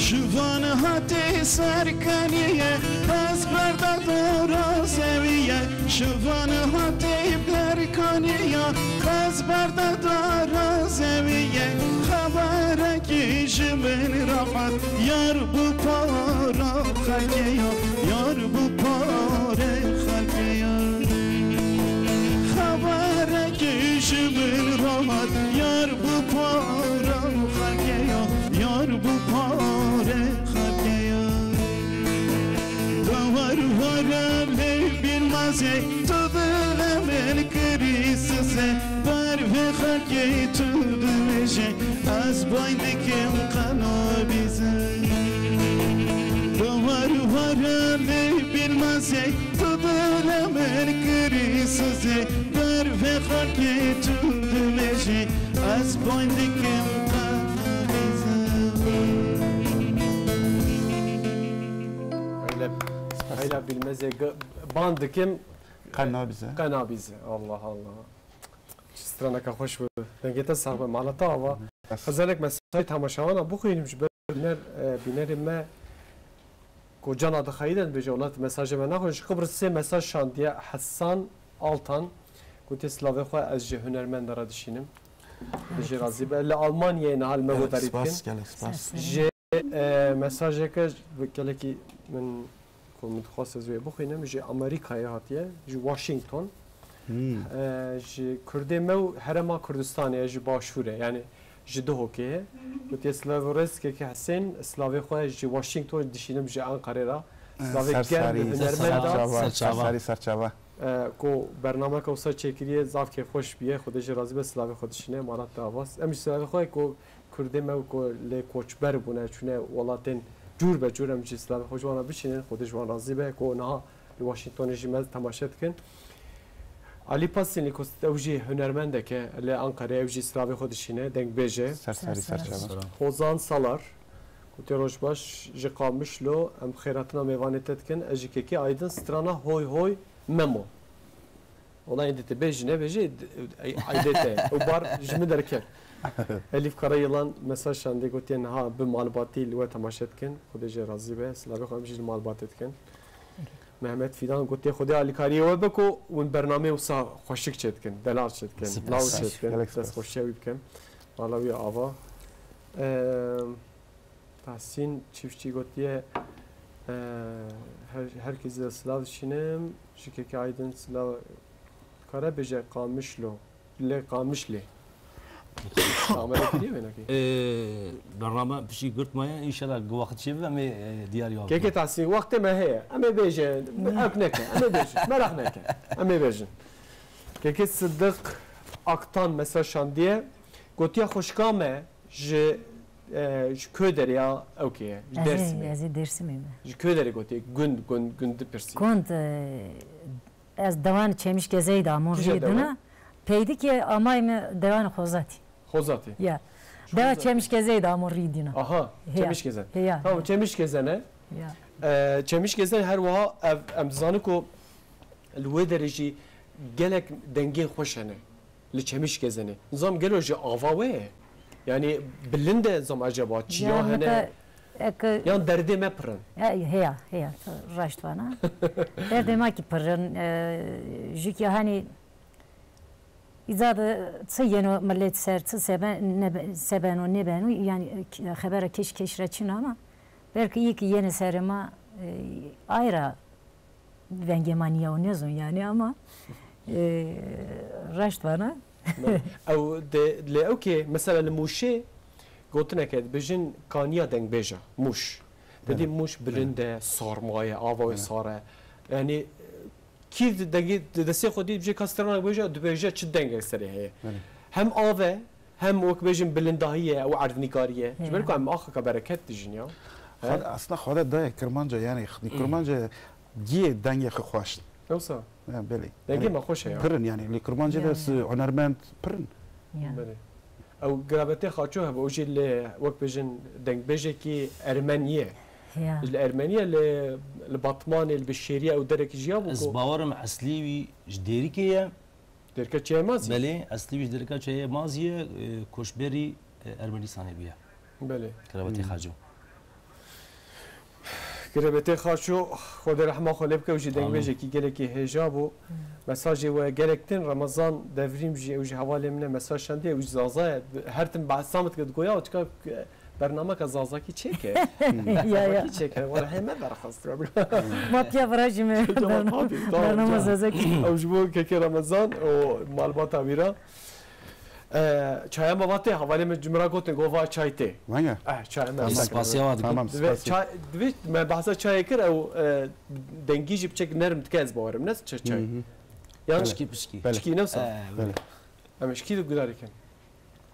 Şivan hatê serkaniye, qez berda dora zewiye. Şivan hatê berkaniya, qez berda dora zewiye. Xeberekî ji min rahat, yar bi para xelkê ya, yar bi parê xelkê ya. Xeberekî ji min rahat, yar bi para xelkê ya, yar bi parê xelkê ya. Dawar wara lê bînmazê, tu dilê min kirî sozê. Ber vê xelkê tu dimêje, ez boyn dikim qenabîze. Dawar wara lê bînmazê, tu dilê min kirî sozê. Ber vê xelkê tu dimêje, ez boyn dikim qenabîze. Öyle, öyle bilmez ya, ban dikim. Qenabîze. Qenabîze. Allah Allah. Çi straneke xweş bû. Dengê te sax be, mala te ava. Bes. Xezelek mesajê temaşewana bixwînim ji ber bîner, e, bînerê me ku cana dixeyî de dibêje, wela mesajê me naxwe. Ji Qibrisê mesaj şandiye Hesan Altan. Gotiye, silavê xwe ez ji hunermenda re dişînim. Xwedê jê razî be. Li Almanyayê niha li me guhdarî dikin. Spas, gelek spas. Ji, e, mesajeke gelekî min ku min dixwest ez wê bixwînim, ji Amerîkayê hatiye, ji Washington. Hmm. E, ji Kurdê me û Herêma Kurdistanê ye, ji Başûrê, yani ji Duhokê ye. Gotiye, silav û rêz kekê Hesên, silavê xwe ji Washington dişînim ji Ankarê re. E, silavê germ li hunermenda. Ser çava, ser çava. E, ku bernameke wisa çêkiriye, zaf kêfxweş bûye, Xwedê jê razî be, silavê xwe dişîne, mala te avas. Em ji silavê xwe ku Kurdê me ku lê koçber bûne, çûne welatên cûr be cûr, em jî silavê xwe ji wan re bişînin, Xwedê ji wan razî be, ku niha li Washingtonê jî me temaşe dikin. Alî Pasînlî ku ew jî hunermendek e, li Ankarê ew jî silavê xwe dişîne, dengbêj e. Ser serî, ser çava. Hozan Salar, ku tê roj baş ji Qamişlo, em xêratina mêvanê te dikin, ez ji Kekê Aydin strana Hoy Hoy Memo. Wela êdî tu bêjî nebêjî, ey, aydê te ye. Û bar ji min derket. Elîf Karayılan mesaj şandê, gotiye niha bi malbatî li we temaşe dikin. Xwedê jê razî be. Silavê xwe em jî li malbatê dikin. Mehmet Fidan gotiye, Xwedê alîkariyê we be ku hûn bernameyê wisa xweşik çêdikin, delal çêdikin, law çêdikin. Gelek spas. Destxweşiya wî bikin. Mala wî ava. Eee, Tahsîn Çiftçî gotiye, e, her, herkesî de silav dişînim, ji Kekê Aydin silav, dikare bêje Qamişlo, lê Qamişlê. Amele kiriye wênekê. Ee, bername piştî girt maye, înşallah gi wext çêbibe em ê, e, diyar ya. Kekê Tahsîn, wextê me heye. Em ê bêje, ewk neke, em ê bêjin, meraq neke. Em ê bêjin. Kekê Sidiq Aktan mesaj şandiye, gotiye xwişka me, Ji, e, ji ku derê ya ewkê ye? Ji Dêrsimê. Ez ê, ez ê Dêrsimê me. Ji ku derê gotiye? Gund, gund, gund dipirsî. Gund, e, ez dewan Çemişgezeyê de amon rî dina. Peydikê amay me dewan Xozatî. Xozatî. Ya. Dewa Çemişgezeyê de amon rî dina. Aha, Çemişgezen. Ya. Tamam, Çemişgezen e. Ya. E, Çemişgezen her wiha ev, em dizanin ku li wê derê jî gelek dengên xweş hene. Li Çemişgezenê. Nizam gelo ji ava we ye? Yani bilind e nizam acaba çiya hene? Yan derdê me pir in? He-, heya, heya, tu raşt vana. Derdê me ki pir in, e, jû ki hani îca de çi yeno millet ser, çi sebe-, nebe-, sebeno, nebeno, yani, e, xebera keş keş re çin ama belki iyi ki yeni serê ma, e, ayra vengê ma niye û nezon yani ama, e, raşt vana. Ew de, lê ew kê, mesela li Mûşê gotineke dibêjin kaniya dengbêja, Mûş. Te dî Mûş bilind e, sarma ye, ava wê sar e. Yanî, kî di dengê, di destê xwe dî dibêje ka stranek bêje, dibêje çi dengek serê heye. Belê. Hem av e, hem wek bêjin bilindahî ye, ew erdnîkarî ye. Ji ber ku em axeke bereket dijîn ya. Xwe-, aslında Xwedê daye Kirmanca, yanî, Kirmanca giyê dengê xwe xweş. Yoksa? Ya, belê. Dengê me xweş e ya. Pir in, yanî, li Kirmancê de hunermend pir in. Belê. Ew Girabetê Xaço hebe, ew jî li, wek bêjin, dengbêjekî Ermenî ye. Ya. Ji li Ermenî ye, li, li Batmanê, li Bişêriyê ew derekî jiya bû. Ez bawerim eslî wî ji Dêrikê ye. Dêrika Çiyayê Mazî? Belê, eslî wî ji Dêrika Çiyayê Mazî ye, e, koçberî, e, Ermenistanê bûye. Belê. Girabetê Xaço. Girabetê Xaço, Xwedê rehma xwe lê bike, ew jî dengbêjekî gelekî hêja bû. Mesajê we gelek din, Remezan Devrîm jî ew jî hevalê min e, mesaj şandiye, ew jî Zaza ye. Her tim behsa min dike, digoya, çika bernameka Zazakî çêke. Ya, ya. Zazakî çêke, were hê me berxist. Ma piya vira jî me. Peki, ama tabii, tamam, bernama tamam. Zazakî. Ew ji bo kekê Remezan û malbata wî re. Ee, çaya me va tê, hevalê min ji min re gotin, go va çay tê. Venge? Eh, çaya me. Tamam. Spasiya wa dikim. Tamam, spasiya. Divê çay, divê me behsa çayê kir, ew, e, dengî jî piçek nerm dike, ez bawerim, ne çi çay? Hı hı. Yan pişkî, pişkî. Belê. Pişkî ne wisa? Eh, belê. Em ji kî de gudarî kin?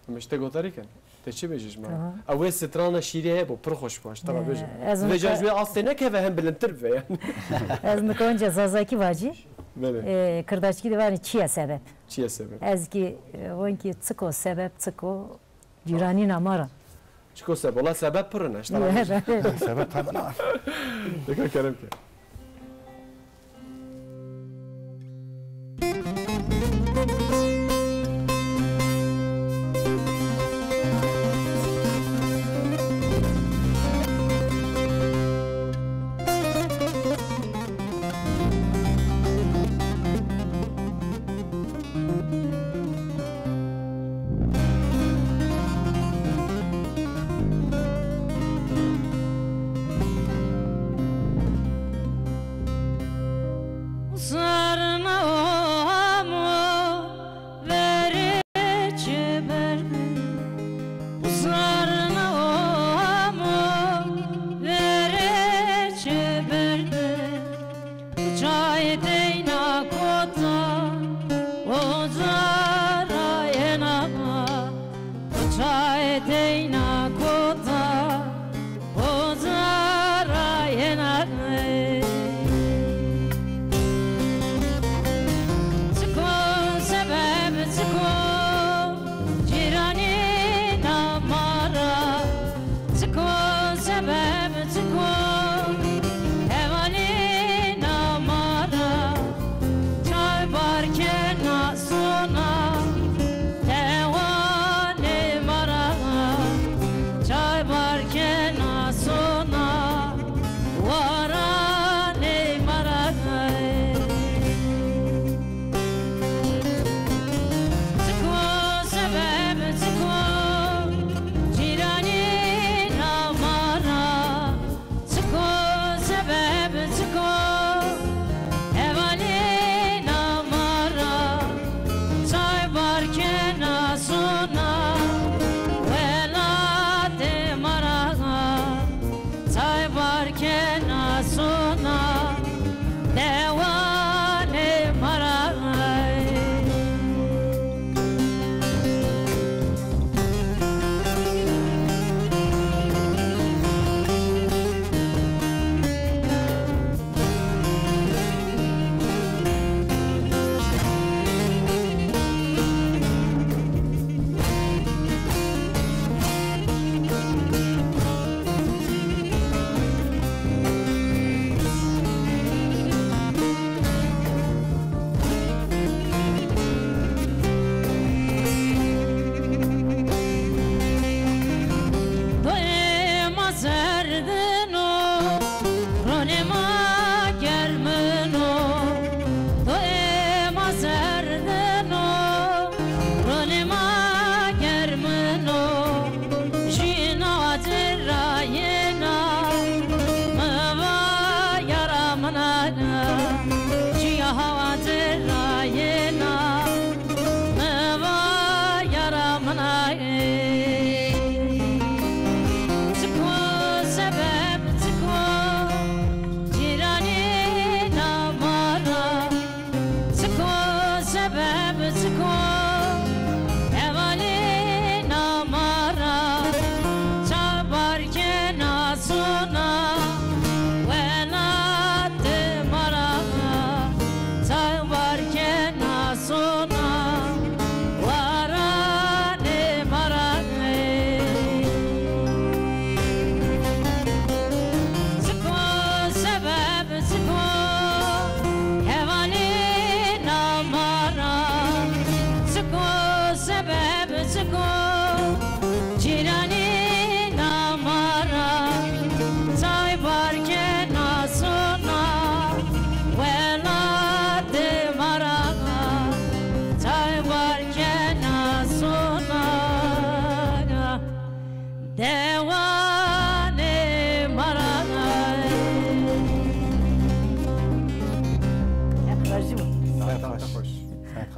Em ji te gudarî kin? Te çi bêjî ji me re? Tamam. Ew ê strana şîrê heye bo, pir xweş bû, ji te re bêjim. Divê car ji wê astê nekeve, hem bilindtir bibe yani. Ez nikonca Zazakî vacî. Belê. E, Kirdaçkî de vanî çi ye sebep? Çi ye sebep? Ez kî, e, wenkî çiko sebep, çiko cîranîna ma ra. Çiko sebep? Wala sebep pir in, ji te re bêjim. Sebep tabi ne? Dika kerem ke. Zarna amo verê çi berde. Zarna amo verê çi berde. Çay teyna kota, o zara yena. Çay teyna kota, o zara yena. Çiko sebeb çiko, cîranîna ma ra. Çiko sebeb çiko, hevalîna ma ra. Çay bar kena sona, tewanê ma ra. Çay bar kena sona, waranê ma ra. Çiko sebeb çiko, cîranîna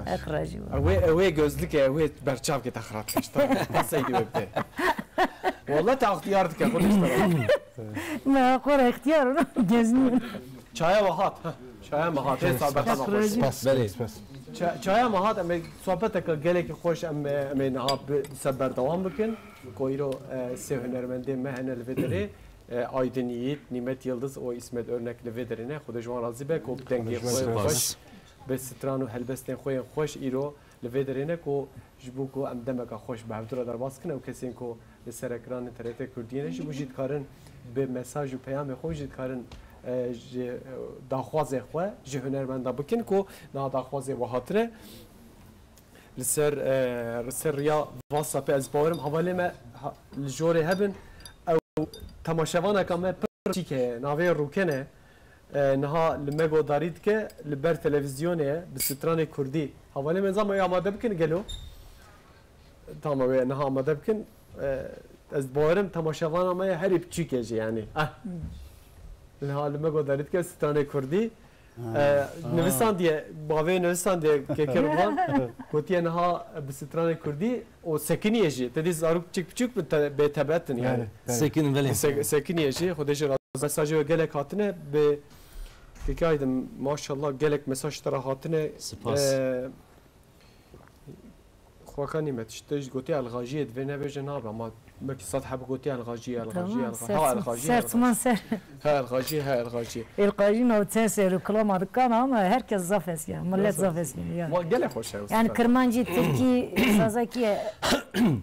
Ew ê, ew ê gözlike, ew ê berçavkê te xirab kir. Qasey dî wê bide. Walla te extiyar dike, xwe diştara. Me xwe re extiyar gezmîn. Çaya me hat. Heh, çaya me hat. Hê sabeta me xweş. Spas, Belê. Spas. Ça-, çaya me hat, em ê sohbeteke gelekî xweş em, em ê niha bi, bi ser berdewam bikin. Ku îro, e, sê hunermendê me hene li vê derê. E, Aydin Yiğit, Nimet Yıldız û İsmet Örnek li vê derê ne. Xwedê ji wan razî be ku bi dengê xwe yên xweş, bi stran û helbestên xwe yên xweş îro li vê derê ne ku ji bo ku em demeka xweş bi hevdû re derbas bikin, ew kesên ku li ser ekranên T R T Kurdiyê ne, ji bo jî dikarin bi mesaj û peyamê xwe jî dikarin, e, ji, e, daxwazê xwe ji hunermenda bikin ku niha daxwazê we hatine. Li ser, e, li ser riya WhatsAppê ez bawerim hevalê me ha-, li jorê hebin. Ew temaşevaneka me pir çîk heye, navê Rûken e. E, niha li me godarî dike, li ber televîzyonê ye, bi stranê kurdî. Hevalê me zama wê amade bikin gelo? Tamam, wê niha amade bikin. E, ez bawerim temaşevana me ye herî biçûk e jî, yanî. Ah. Niha li me godarî dike stranê kurdî. Ha. E, Ha. Nivisandiye, bavê nivisandiye kekê Rûkan. Gotiye niha bi stranê kurdî û sekiniye jî. Te dî zarok biçûk biçûk bin te-, bêtebet in yani. Yani, evet. Sekinin belê. Se-, sekiniye jî. Xwedê jî razî. Mesajê we gelek hatine bi kekê Aydin, maşallah, gelek mesaj te re hatine. Spas. E, Xweka Nîmet, ji te jî gotiye elxajiyê divê nebêje nabe, ama belkî sed heb gotiye elxajiyê, elxajiyê, Tamam, elxa-, ser ha çiman, elxajiyê, ser elxajiyê. çiman ser. Ha elxajiyê, ha elxajiyê. Elxajî navçe ser û kilama dikan ama herkes zaf hes kir, millet Nasıl? zaf hes kir, ya. Ma gelek xweş e, Yani usta. Kirmancî, Tirkî, Zazakî,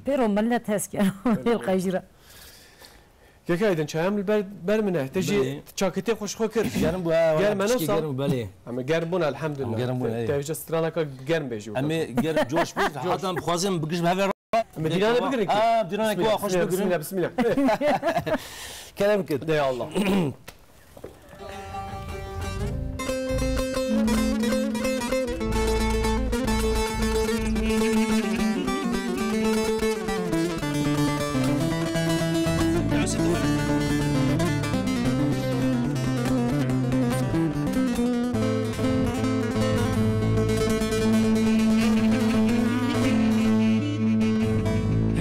pêro millet hes kir. Elxajî re. Keke Aydin, çaya min li ber, ber min e. Te jî Belê. çaketê xwe ji xwe kir. Germ bû, ha, Germ e pişkê wisa? germ bû, belê. Em germ bûn, elhamdulillah. Em germ bûn, Te, ey. te vêca straneka germ bêjî wisa. Em ê germ coş bû, Coş. heta em bixwazin bigihîjin hever. Em ê dîranê bigirin ki. Aa, dîranê Bismillah, ku xweş bismillah, bigirin. bismillah, bismillah. Kerem kir. De ya Allah.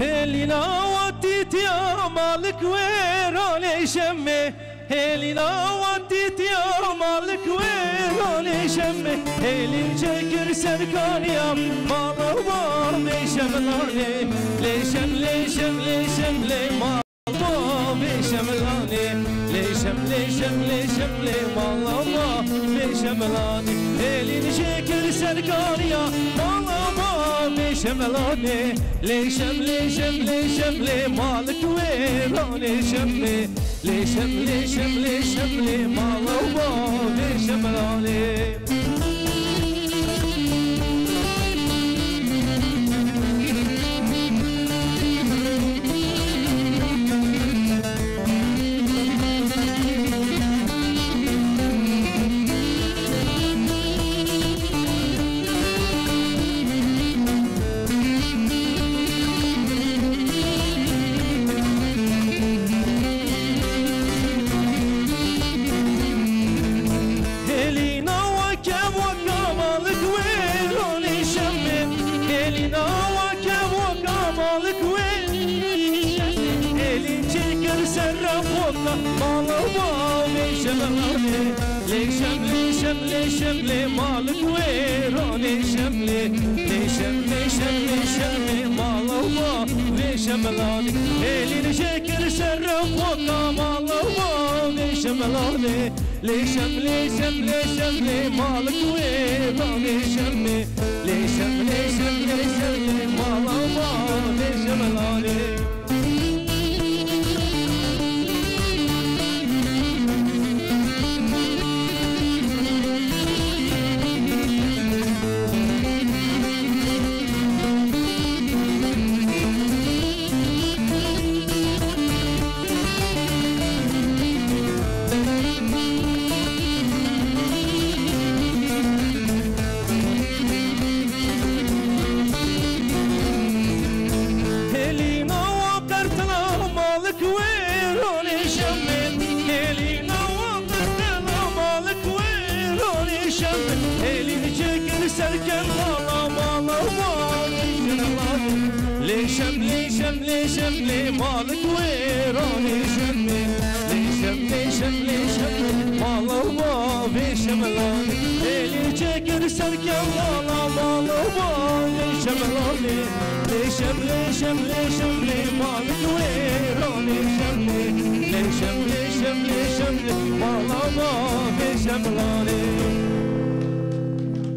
Hêlîna watîtiya malik wê rolê şemê. Hêlîna watîtiya malik wê rolê şemê. Hêlîn çêkir serkariya mala wa vê şemlanê. Lê şem, lê şem, lê şem, lê mala wa vê şemlanê. Lê şem, lê şem, lê şem, lê mala wa vê şemlanê. Hêlîn çêkir serkariya mala wa vê şemlanê. Lê şem, lê şem, lê şem, lê malik wê rolê şemê. Lê şem, lê şem, lê şem, lê mala wa vê şemlanê. Hêlîna weke weka malik wê rolê şemê. Hêlîna weke weka malik wê. Hêlîn çêkir serre xweka mala wa vê şemlanê. Lê şem, lê şem, lê şem, lê malik wê rolê şemê. Lê şem, lê şem, lê şem, lê mala wa vê şemlanê. Hêlîn çêkir serre xweka mala wa vê şemlanê. Lê şem, lê şem, lê şem, lê malik wê rolê şemê. Lê şem, lê şem, lê şem, lê mala wa vê şemlanê. Hêlîna wa Lêşem lê malik wêranê şemê. Lêşem, lêşem, lêşem lê mala bavê şemlanê. Lêlê çekir serkem mala, mala bavê şemlanê. Lêşem, lêşem, lêşem lê malik wêranê şemê. Lêşem, lêşem, lêşem lê mala bavê şemlanê.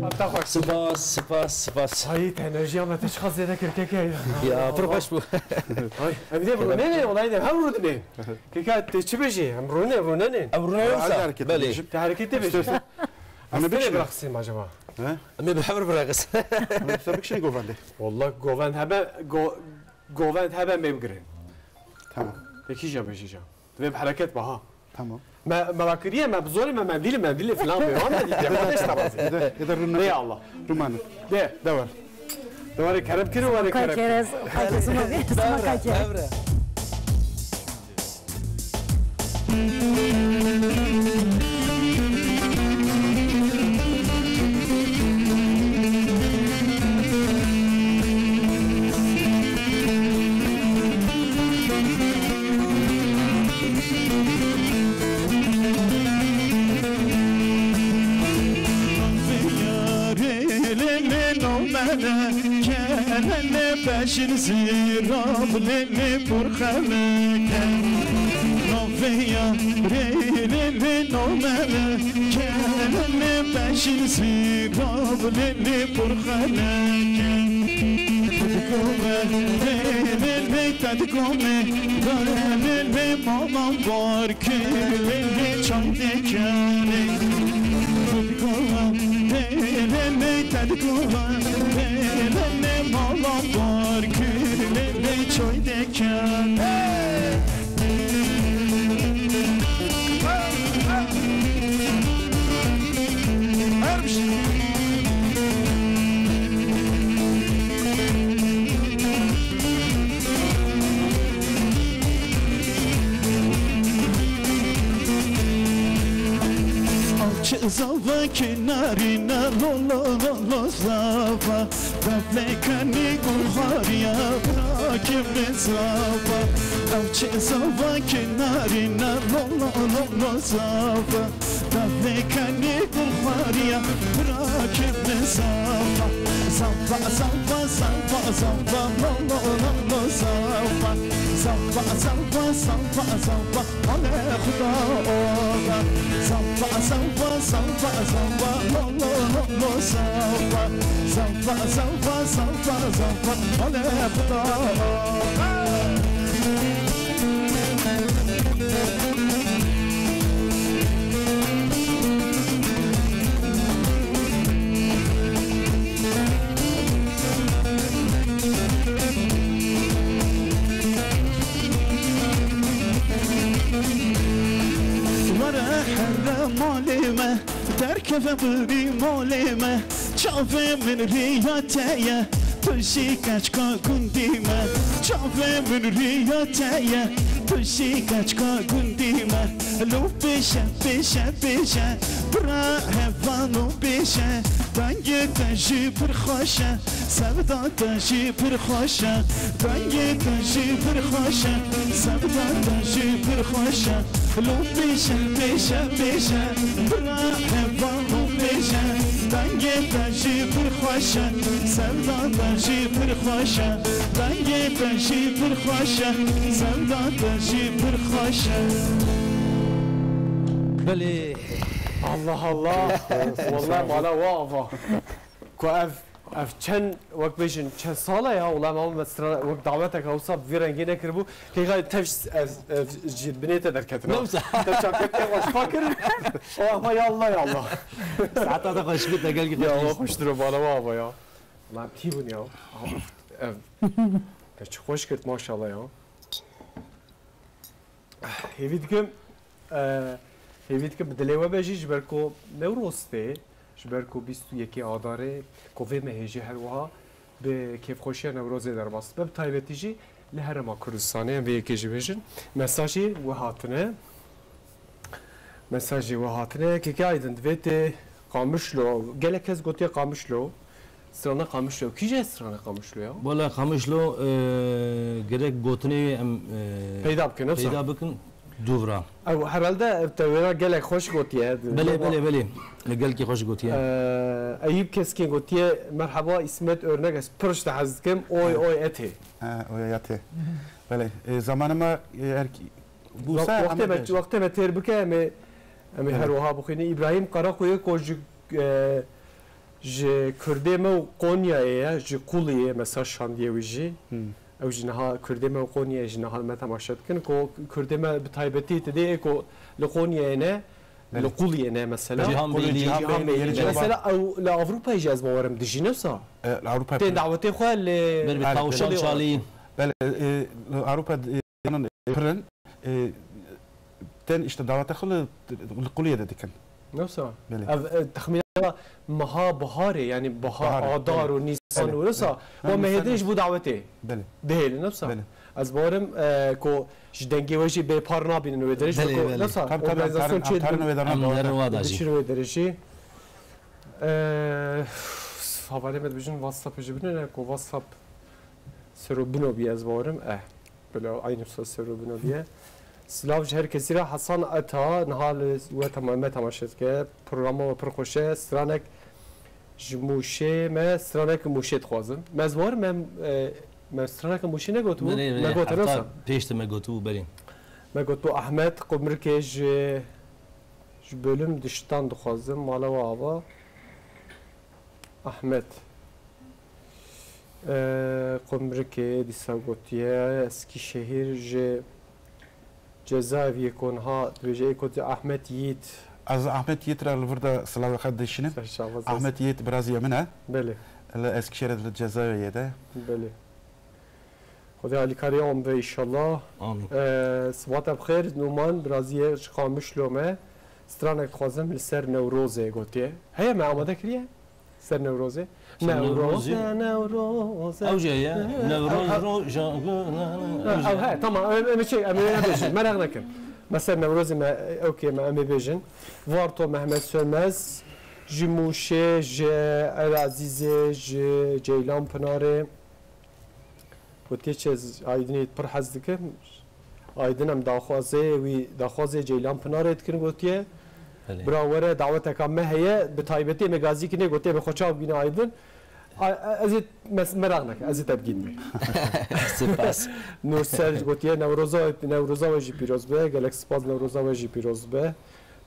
Hafta xweş. Spas, spas, spas. Hayî, te enerjiya me te çiqas zêde kir keke. Ya, pir xweş bû. Hay, em dê rûnenê, olay ne, hev rûdinê. Keka, te çi bêjî? Em rûne, rûnenê. Em rûne yoksa? Belê. Te hereketê bêjî. Em ê biraxsîm acaba? He? Em ê bi hev biraxis. Em ê bikişin govendê. Wallah govend hebe, go-, govend hebe em ê bigirin. Tamam. Te kîja bêjî ca. Divê bi hereket be ha. Tamam. Me, me va kiriye, me bi zorê me mendîlê, mendîlê filan pê. Wan mendîlê, kardeş, tamam. Ede, ede rûnenê. Ey Allah. Rûnenê. De. De wer. De wer kerem kir, wer kerem. Kerez, Evre, evre. Vê yarê lê min omene, kerene beşin zîra bilê min purxemeke. Navê yarê lê min omene, kerene beşin zîra bilê min purxemeke. Te digome, lê, lê, lê, te digome, lê, lê, lê, malam bar kir, lê, lê, çay dikene. Te digome, lê, lê, lê, te digome, lê, lê, lê, malam bar kir, lê, lê, çay dikene. Hey! Çi zava kenarî ne lo lo lo lo zava. Daflê kenî gulxariya bırakın beni zava. Ev çi zava kenarî ne lo lo lo lo zava. Daflê kenî gulxariya bırakın beni zava. Zava, zava, zava, zava, lo lo lo lo zava. Zava, zava, zava, zava, ale xuda oda. Zava, zava, zava, zava, lo lo lo lo zava. Zava, zava, zava, zava, ale xuda oda. Were here malê me, derkeve birî malê me. Çavê min riya te ye, tu jî keçka gundî me. Çavê min riya te ye, tu jî keçka gundî me. Lo bêje, bêje, bêje, bira hevano bêje. Dengê te jî pir xweş e, sevda te jî pir xweş e. Dengê te jî pir xweş e, sevda te jî pir xweş e. Lo bêje, bêje, bêje, bira hevano bêje. Dengê te jî pir xweş e, sevda te jî pir xweş e. Dengê te jî pir xweş e, sevda te jî pir xweş e. Belê. Allah Allah. Wallah mala we ava. Ku ev, ev çend, wek bêjin, çend sal e ya, wela me mestra wek daweteke wisa bi vî rengî nekiribû. Kêga tev, ev, ev ji binê te derketin ha. Ne wisa? Te çaket te xweş pa kirin. Oh, ama ya Allah, ya Allah. Saeta te xweş bit, te gelkî xweş bit. Ya Allah, xweştir o bala wa ava ya. Lan tî bûn ya. Ev, te çi xweş kir maşallah ya. Hêvî dikim, e, hêvî dikim bi dilê we be jî, ji ber ku Newroz tê, ji ber ku bîst û yekê Adarê, ku vê mehê jî her wiha bi kêfxweşiya Newrozê derbas dibe, bi taybetî jî li Herêma Kurdistanê, em vê yekê jî bêjin. Mesajê we hatine. Mesajê we hatine. Keke Aydin, divê tê Qamişlo, gelek kes gotiye Qamişlo. Strana Qamişlo. Kîje strana Qamişlo ya? Wala Qamişlo, e, gerek gotinê em, e, Peyda bikin, ne wisa? Peyda bikin, dûvra. Ew herhalde ev tewêra gelek xweş gotiye. Belê, belê, belê. Me gelkî xweş gotiye. E, Eyüp Keskin gotiye, "Merhaba İsmet Örnek, ez pir ji te hez dikim. Oy, oy, etê." Ha, oy, etê. Belê. E, zamanê me, e, erk-, bû Wa-, se wextê em me, bêjin. Wextê me têr bike, em ê, em ê Evet. her wiha bixwînin. İbrahim Karakoyê ku ji, e, ji Kurdê me û Konyayê ye, ji Quliyê mesaj şandiye wî jî. Hmm. Ew jî niha Kurdê me û Konyayê jî niha me temaşe dikin. Ku Kurdê me bi taybetî ti dê ku li Konyayê ne, Belê. li Quliyê ne mesela. Cihan Quliyê, Beyliği. Cihan Beyliği, Beyliği. Mesela ew li Avrupayê jî ez bawerim dijî ne wisa. E, li Avrupayê Tên dawetê xwe li Ber bi Belê. Tawşan Belê. Çalî. Belê, e, li Avrupayê, e, Yanan, e, pirin, e, tên işte daweta xwe li, li Quliyê de dikin. Nasıl? Belê. Ev, e, texmîna meha biharê, yani bahar, Biharê, adar belê. û nîsan Belê, û wisa, belê. Wa Yani mehêdin nîsan ji bo dawetê. Belê. Dihêlin, nasıl? Belê. Ez bawerim, e, ku ji dengê we jî bêpar nabînin wê derê, ji Belê, bo ku, belê. nasıl? Tabii, tabii, Organizasyon em tarin, em çêdin. Tarin wê derê Em daweta. Derin wa da jî. Diçin wê derê jî. E, havalê me dibêjin WhatsApp jî bine, ku WhatsApp sero bino bî ez bawerim. Eh. Bila aynı wisa sero bino diye. Silav ji her kesî re. Hasan Ata, niha li we tema-, me temaşe dike. Programa we pir xweş e. Stranek ji Mûşê me, stranek Mûşê dixwazim. Me ez bawerim em, e, me stranek Mûşê negotibû? Belê, belê, Me got, hefta Hasan. Pêş de me gotibû, belê. Me gotibû Ahmet Qumrikê ji, ji bölüm diştan dixwazim. Mala we ava. Ahmet. Ee, Qumrikê dîsa gotiye, Eskîşehîr ji cezaeviyê ku niha dibêje, ê gotiye Ahmet Yiğit. Ez Ahmet Yiğit re li vir de silavê xwe dişînim. Serçava zaz. Ahmet Yiğit birazîya min e. Belê. Li Eskîşehîrê di cezaeviyê de. Belê. Xwedê alîkariya wan be înşallah. Amîn. Ee, Sibat Ebxêr, Numan, biraziyê ji Qamişlo me. Stranek dixwazim li ser Newrozê gotiye. Heye me amade kiriye? Ser Newrozê. Ser Newrozê. Newrozê, Newrozê. Ew jî heye. Newroz, ew, ro-, ja-, ew jî. Ew he, tamam, em, em çek, em ê bêjin, meraq nekin. Me ser Newrozê me, okey, me em ê bêjin. Varto Mehmet Sönmez, ji Mûşê, ji Elazîzê, ji Ceylan Pinarê. Gotiye çi ez Aydinê pir hez dikim. Aydin em daxwazê wî, daxwazê Ceylan Pinarê dikin gotiye. Belê. Bira were daweteka me heye, bi taybetî me gazî kinê gotiye bi xwe çav bîne Aydin. A, a, ez ê mes-, meraq neke, ez ê te bigînme. Spas. Nurser gotiye Newroza, Newroza we jî pîroz be, gelek spas Newroza we jî pîroz be.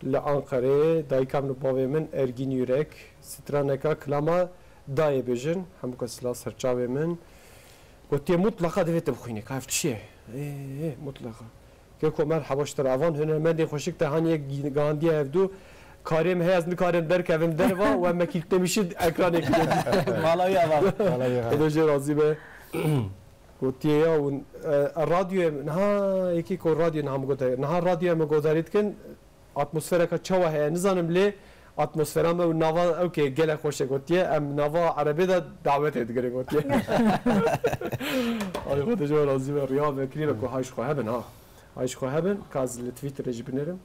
Li Anqerê dayika min û bavê min Ergîn Yürek, straneka kilama Dayê bêjin, hemû kes la ser çavê min. Gotiye, "Mutlaqa divê tu bixwînî." Ka ev çi ye? Ê, ê, mutlaqa. Keko merhaba ji te re. Evan hunermendên xweşik te haniye gi-, gihandiye hevdû. Karê me heye, ez nikarim derkevim derva, we me kîltlemişî ekranê kiriye. Mala wî ava. Mala wî ava. Xwedê jê razî be. Gotiye ya hûn, e, radyoyê, niha yekî ku radyo niha min godarî, niha radyoyê me godarî dikin, Atmosfereka çawa heye nizanim, lê atmosfera me û nava ew kê gelek xweş e gotiye. Em nava erebê de dawetê digirin gotiye. Ay Xwedê ji we razî be, riya vekirî be ku hay ji xwe hebin ha. Hay ji xwe hebin, ka ez li Twitterê jî binêrim.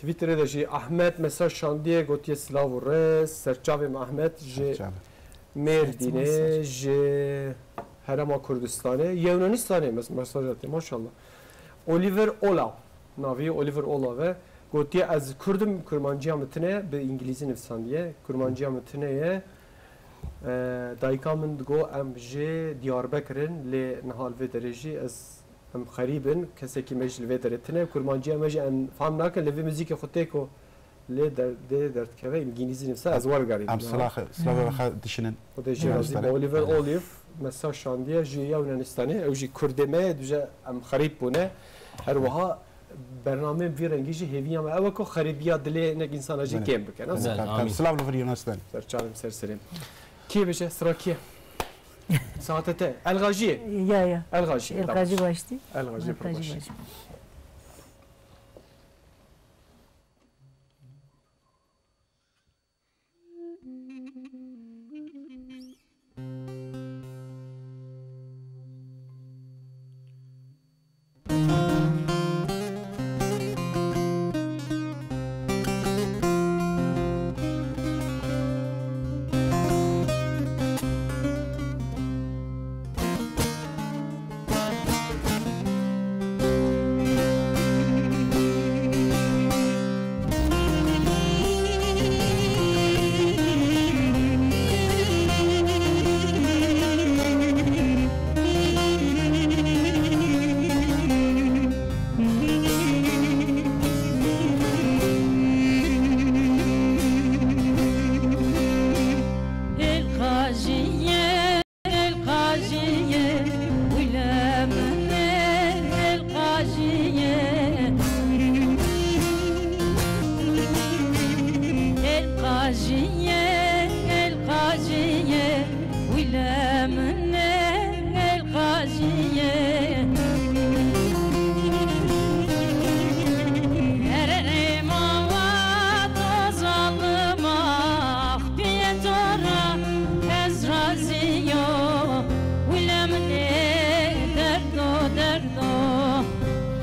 Twitterê de jî Ahmet mesaj şandiye gotiye silav û rêz. Serçavê me Ahmet ji Serçavê. Mêrdînê, Serçavê. Ji Herêma Kurdistanê, Yewnanistanê mes-, mesaj hatiye, maşallah. Oliver Olav. Navê Oliver Olav e. Gotiye, "Ez Kurd im, kurmanciya min tune ye." Bi îngilîzî nivîsandiye. "Kurmanciya min tune ye. E, dayika min digo em ji Diyarbekir in, lê niha li vê derê jî ez, em xerîb in. Kesekî me jî li vê derê tune ye. Kurmanciya me jî em fam nakin. Li vê muzîkê xwe tê ku lê der-, dê derdikeve, îngilîzî nivîsa, ez wergerînim." Em silaxe, silavê xwe dişînin. Xwedê jê razî be. Yunanistanê. Oliver Olive mesaj şandiye ji Yunanistanê. Ew jî Kurdê me ye, dibêje em xerîb bûne. Her wiha bernameyên vî rengî jî hêviya me ew e ku xerîbiya dilê hinek însana jî Belê. Kêm bike, ne? Belê, Belê, amîn. Silav li vir Yunanistanê. Ser çavê min, ser serê min. Kê bêje, sira kê ye? Saete te. Elxajiyê. Ya, ya. Elxajiyê, Elxajî tamam. Baştî. Elxajiyê pir Elxajî baş. Baştî.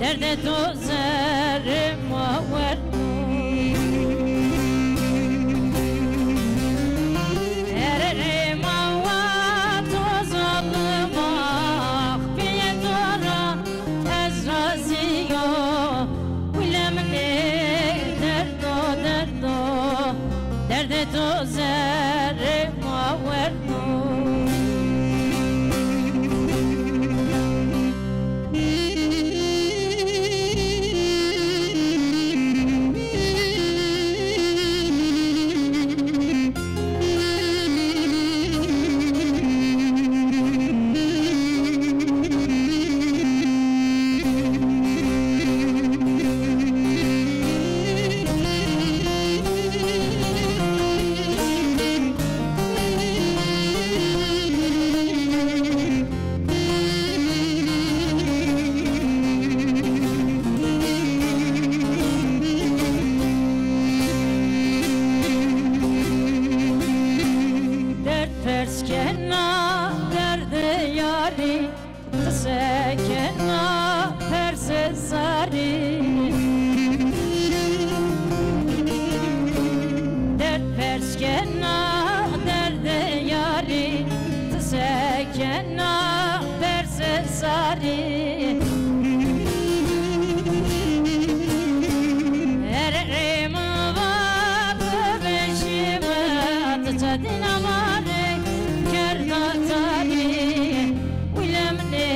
Derdê to zerê ma werno. Erê ma wa to zalima, piyê to ra ez razî yo. Wile min ê derdo, derdo, derdê to zerê ma werno. Derd pers kena derdê yarî, qise kena persê zarî. Derd pers kena derdê yarî, qise kena persê zarî. Erê min va bibêjî me, tu çetîna ma rê kerda tarî. Wile min ê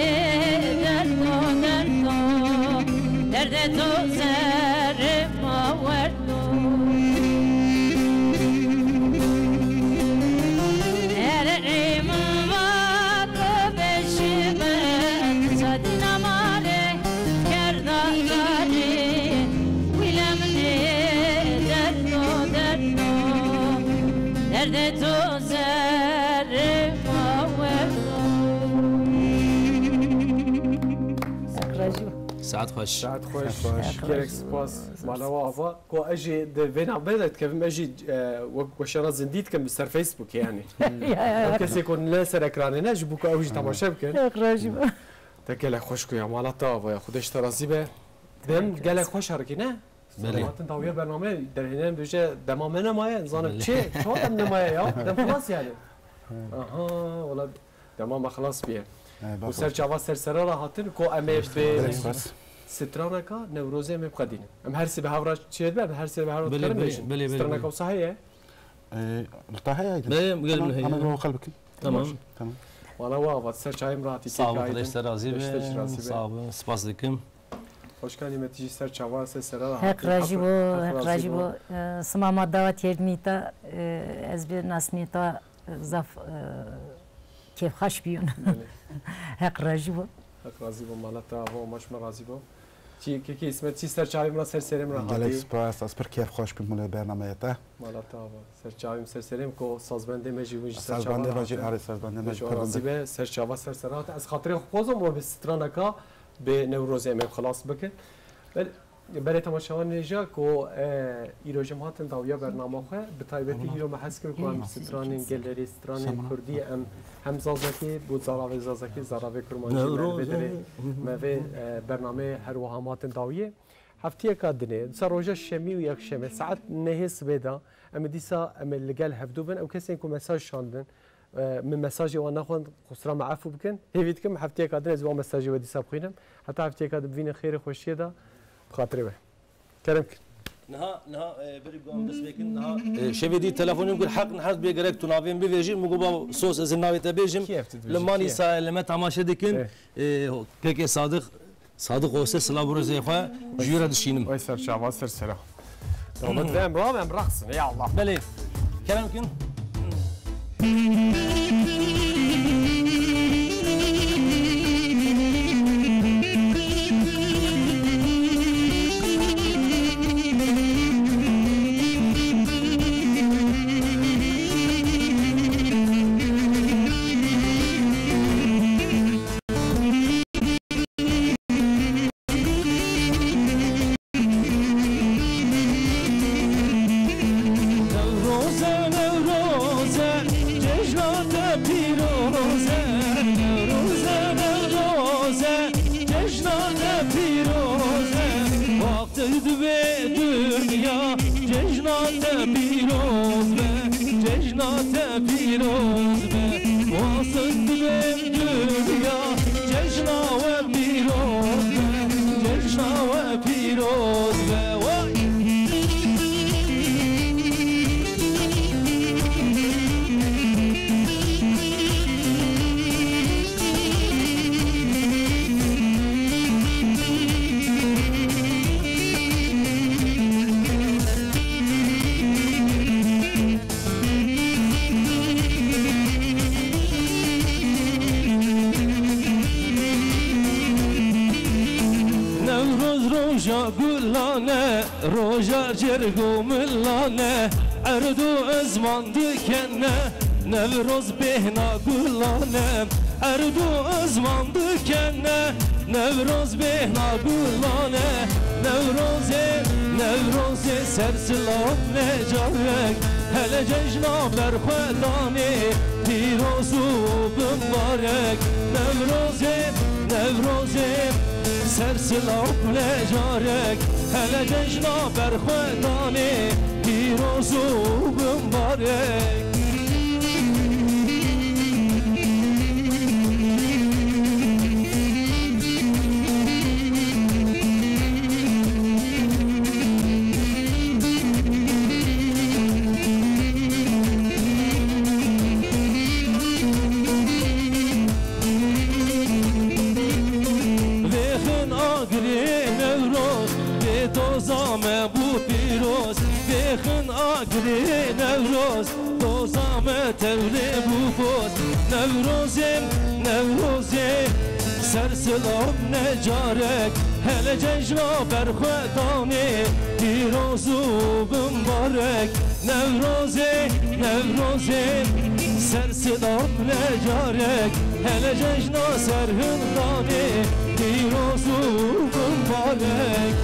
derdo, derdo, derdê to zerê ma werdo. Erê min va bibêjî me, tu çetîna ma rê kerda tarî. Wile min ê derdo, derdo, derdê to zerê ma werdo. Saet xweş. Saet xweş. Saet xweş. Gelek spas. Mala we ava. Ku ez jî di vê navberê de dikevim, ez jî, e, wek weşana zindî dikim ser Facebookê yani. Ya, ya, ya. Ew kesê ku ne ser ekranê ne, ji bo ku ew jî temaşe bikin. Saet xweş. Te gelek xweş ku ya, mala te ava ya. Xwedê ji te razî be. Dem gelek xweş herikî ne? Belê. Hatin dawiya bername derhênerin bêje dema me nemaye, zanim çi, çawa dem nemaye ya? Dem xilas yani. Aha, wala dema me xilas biye. He, bak. Û ser çava ser sera re hatin ku em ê bi straneka Newrozê em ê biqedînin. Em her sê bi hev re çê dibe, em her sê bi hev re dikarin bêjin. Belê, belê, belê. Straneka wisa heye? Ee, li te heye aydin. Belê, gelin heye. Tamam, ama bi xel bikin. Tamam. Tamam. Wala wa, wa ser çayê min re hatî. Sağ ol, Xwedê ji te razî be. Sağ ol, spas dikim. Xweşka nîmetî jî ser çava, ser sera. Heq razî bo, Heq razî bo. Sima ma dawetê dînî ta, e, ez bi nasînê ta, e, zaf, e, kêfxweş bûyûn. Belê. Heq razî bo. Heq razî bo, mala te ava, ma ji me razî bo. Çi, kekê Îsmet, çi ser çavê min re, ser serê min re hatî. Gelek spas, ez pir kêfxweş bûm li bernameya te. Mala te ava. Ser çavê min, ser serê min, ku sazbendê me jî, hûn jî ser çava re hatin. Sazbendê me jî, erê, sazbendê me jî pir razî be, ser çava, ser sera hatin. Ez xatirê xwe xwazim, we bi straneka bi Newrozê em ê xilas bikin. Bel-, berê temaşevanê hêja ku, e, îro jî em hatin dawiya bernama xwe, bi taybetî îro me hez kir ku em stranên gelerê, stranên kurdî, em hem zazakî, bo zaravê zazakî, zaravê kurmancî, me vê derê, me vê, e, bernameyê her wiha em hatin dawiyê. Heftiyeka dinê, dîsa roja şemî û yekşemê, saet nehê sibê de, em ê dîsa, em ê li gel hevdû bin. Ew kesên ku mesaj şandin, e, min mesajê wan nexwend, xwestra me efû bikin. Hêvî dikim, heftiyeka din ez wan mesajê we dîsa bixwînim. Heta heftiyeka din bivînin xêrê xweşiyê de, bi xatirê we. Kerem kin. Niha, niha, e, berî ku em dest pê kin, niha, e, şevê dî telefonê min kir, Heq niha bê gerek tu navê min bivêjî, min got, "Babo, sos, ez ê navê te bêjim." Kî hev tu dibêjî? Li Manîsa, li me temaşe dikin. E, kekê Sadiq, Sadiq Ose, silav û rêzê xwe ji wî re dişînim. Oy ser çava, ser sera. Rabet ve em rav em raqsin, ya Allah. Belê. Kerem kin. Newroze, Newroze, cejna te pîroz. Divê dinya cejna te pîroz be, cejna te pîroz be. Wasin divê dinya cejna we pîroz be, cejna we pîroz be. Way! Newroz roja gulan e, roja cerg û milan e, erd û ezman dikene. Newroz bêhna gulan e, erd û ezman dikene. Newroz bêhna gulan e, Newrozê, Newrozê, ser silav ne carek, hele cejna berxwedanê, pîroz û bimbarek. Newrozê, Newrozê, ser silav ne carek, hele cejna berxwedanê, pîroz û bimbarek. Vêxin agirê Newroz, bê doza me bû pîroz. Vêxin agirê Newroz, doza me tevlê bû boz. Newrozê, Newrozê, ser silav ne carek, hele cejna berxwedanê, pîroz û bimbarek. Newrozê, Newrozê, ser silav ne carek, hele cejna serhildanê, pîroz û bimbarek.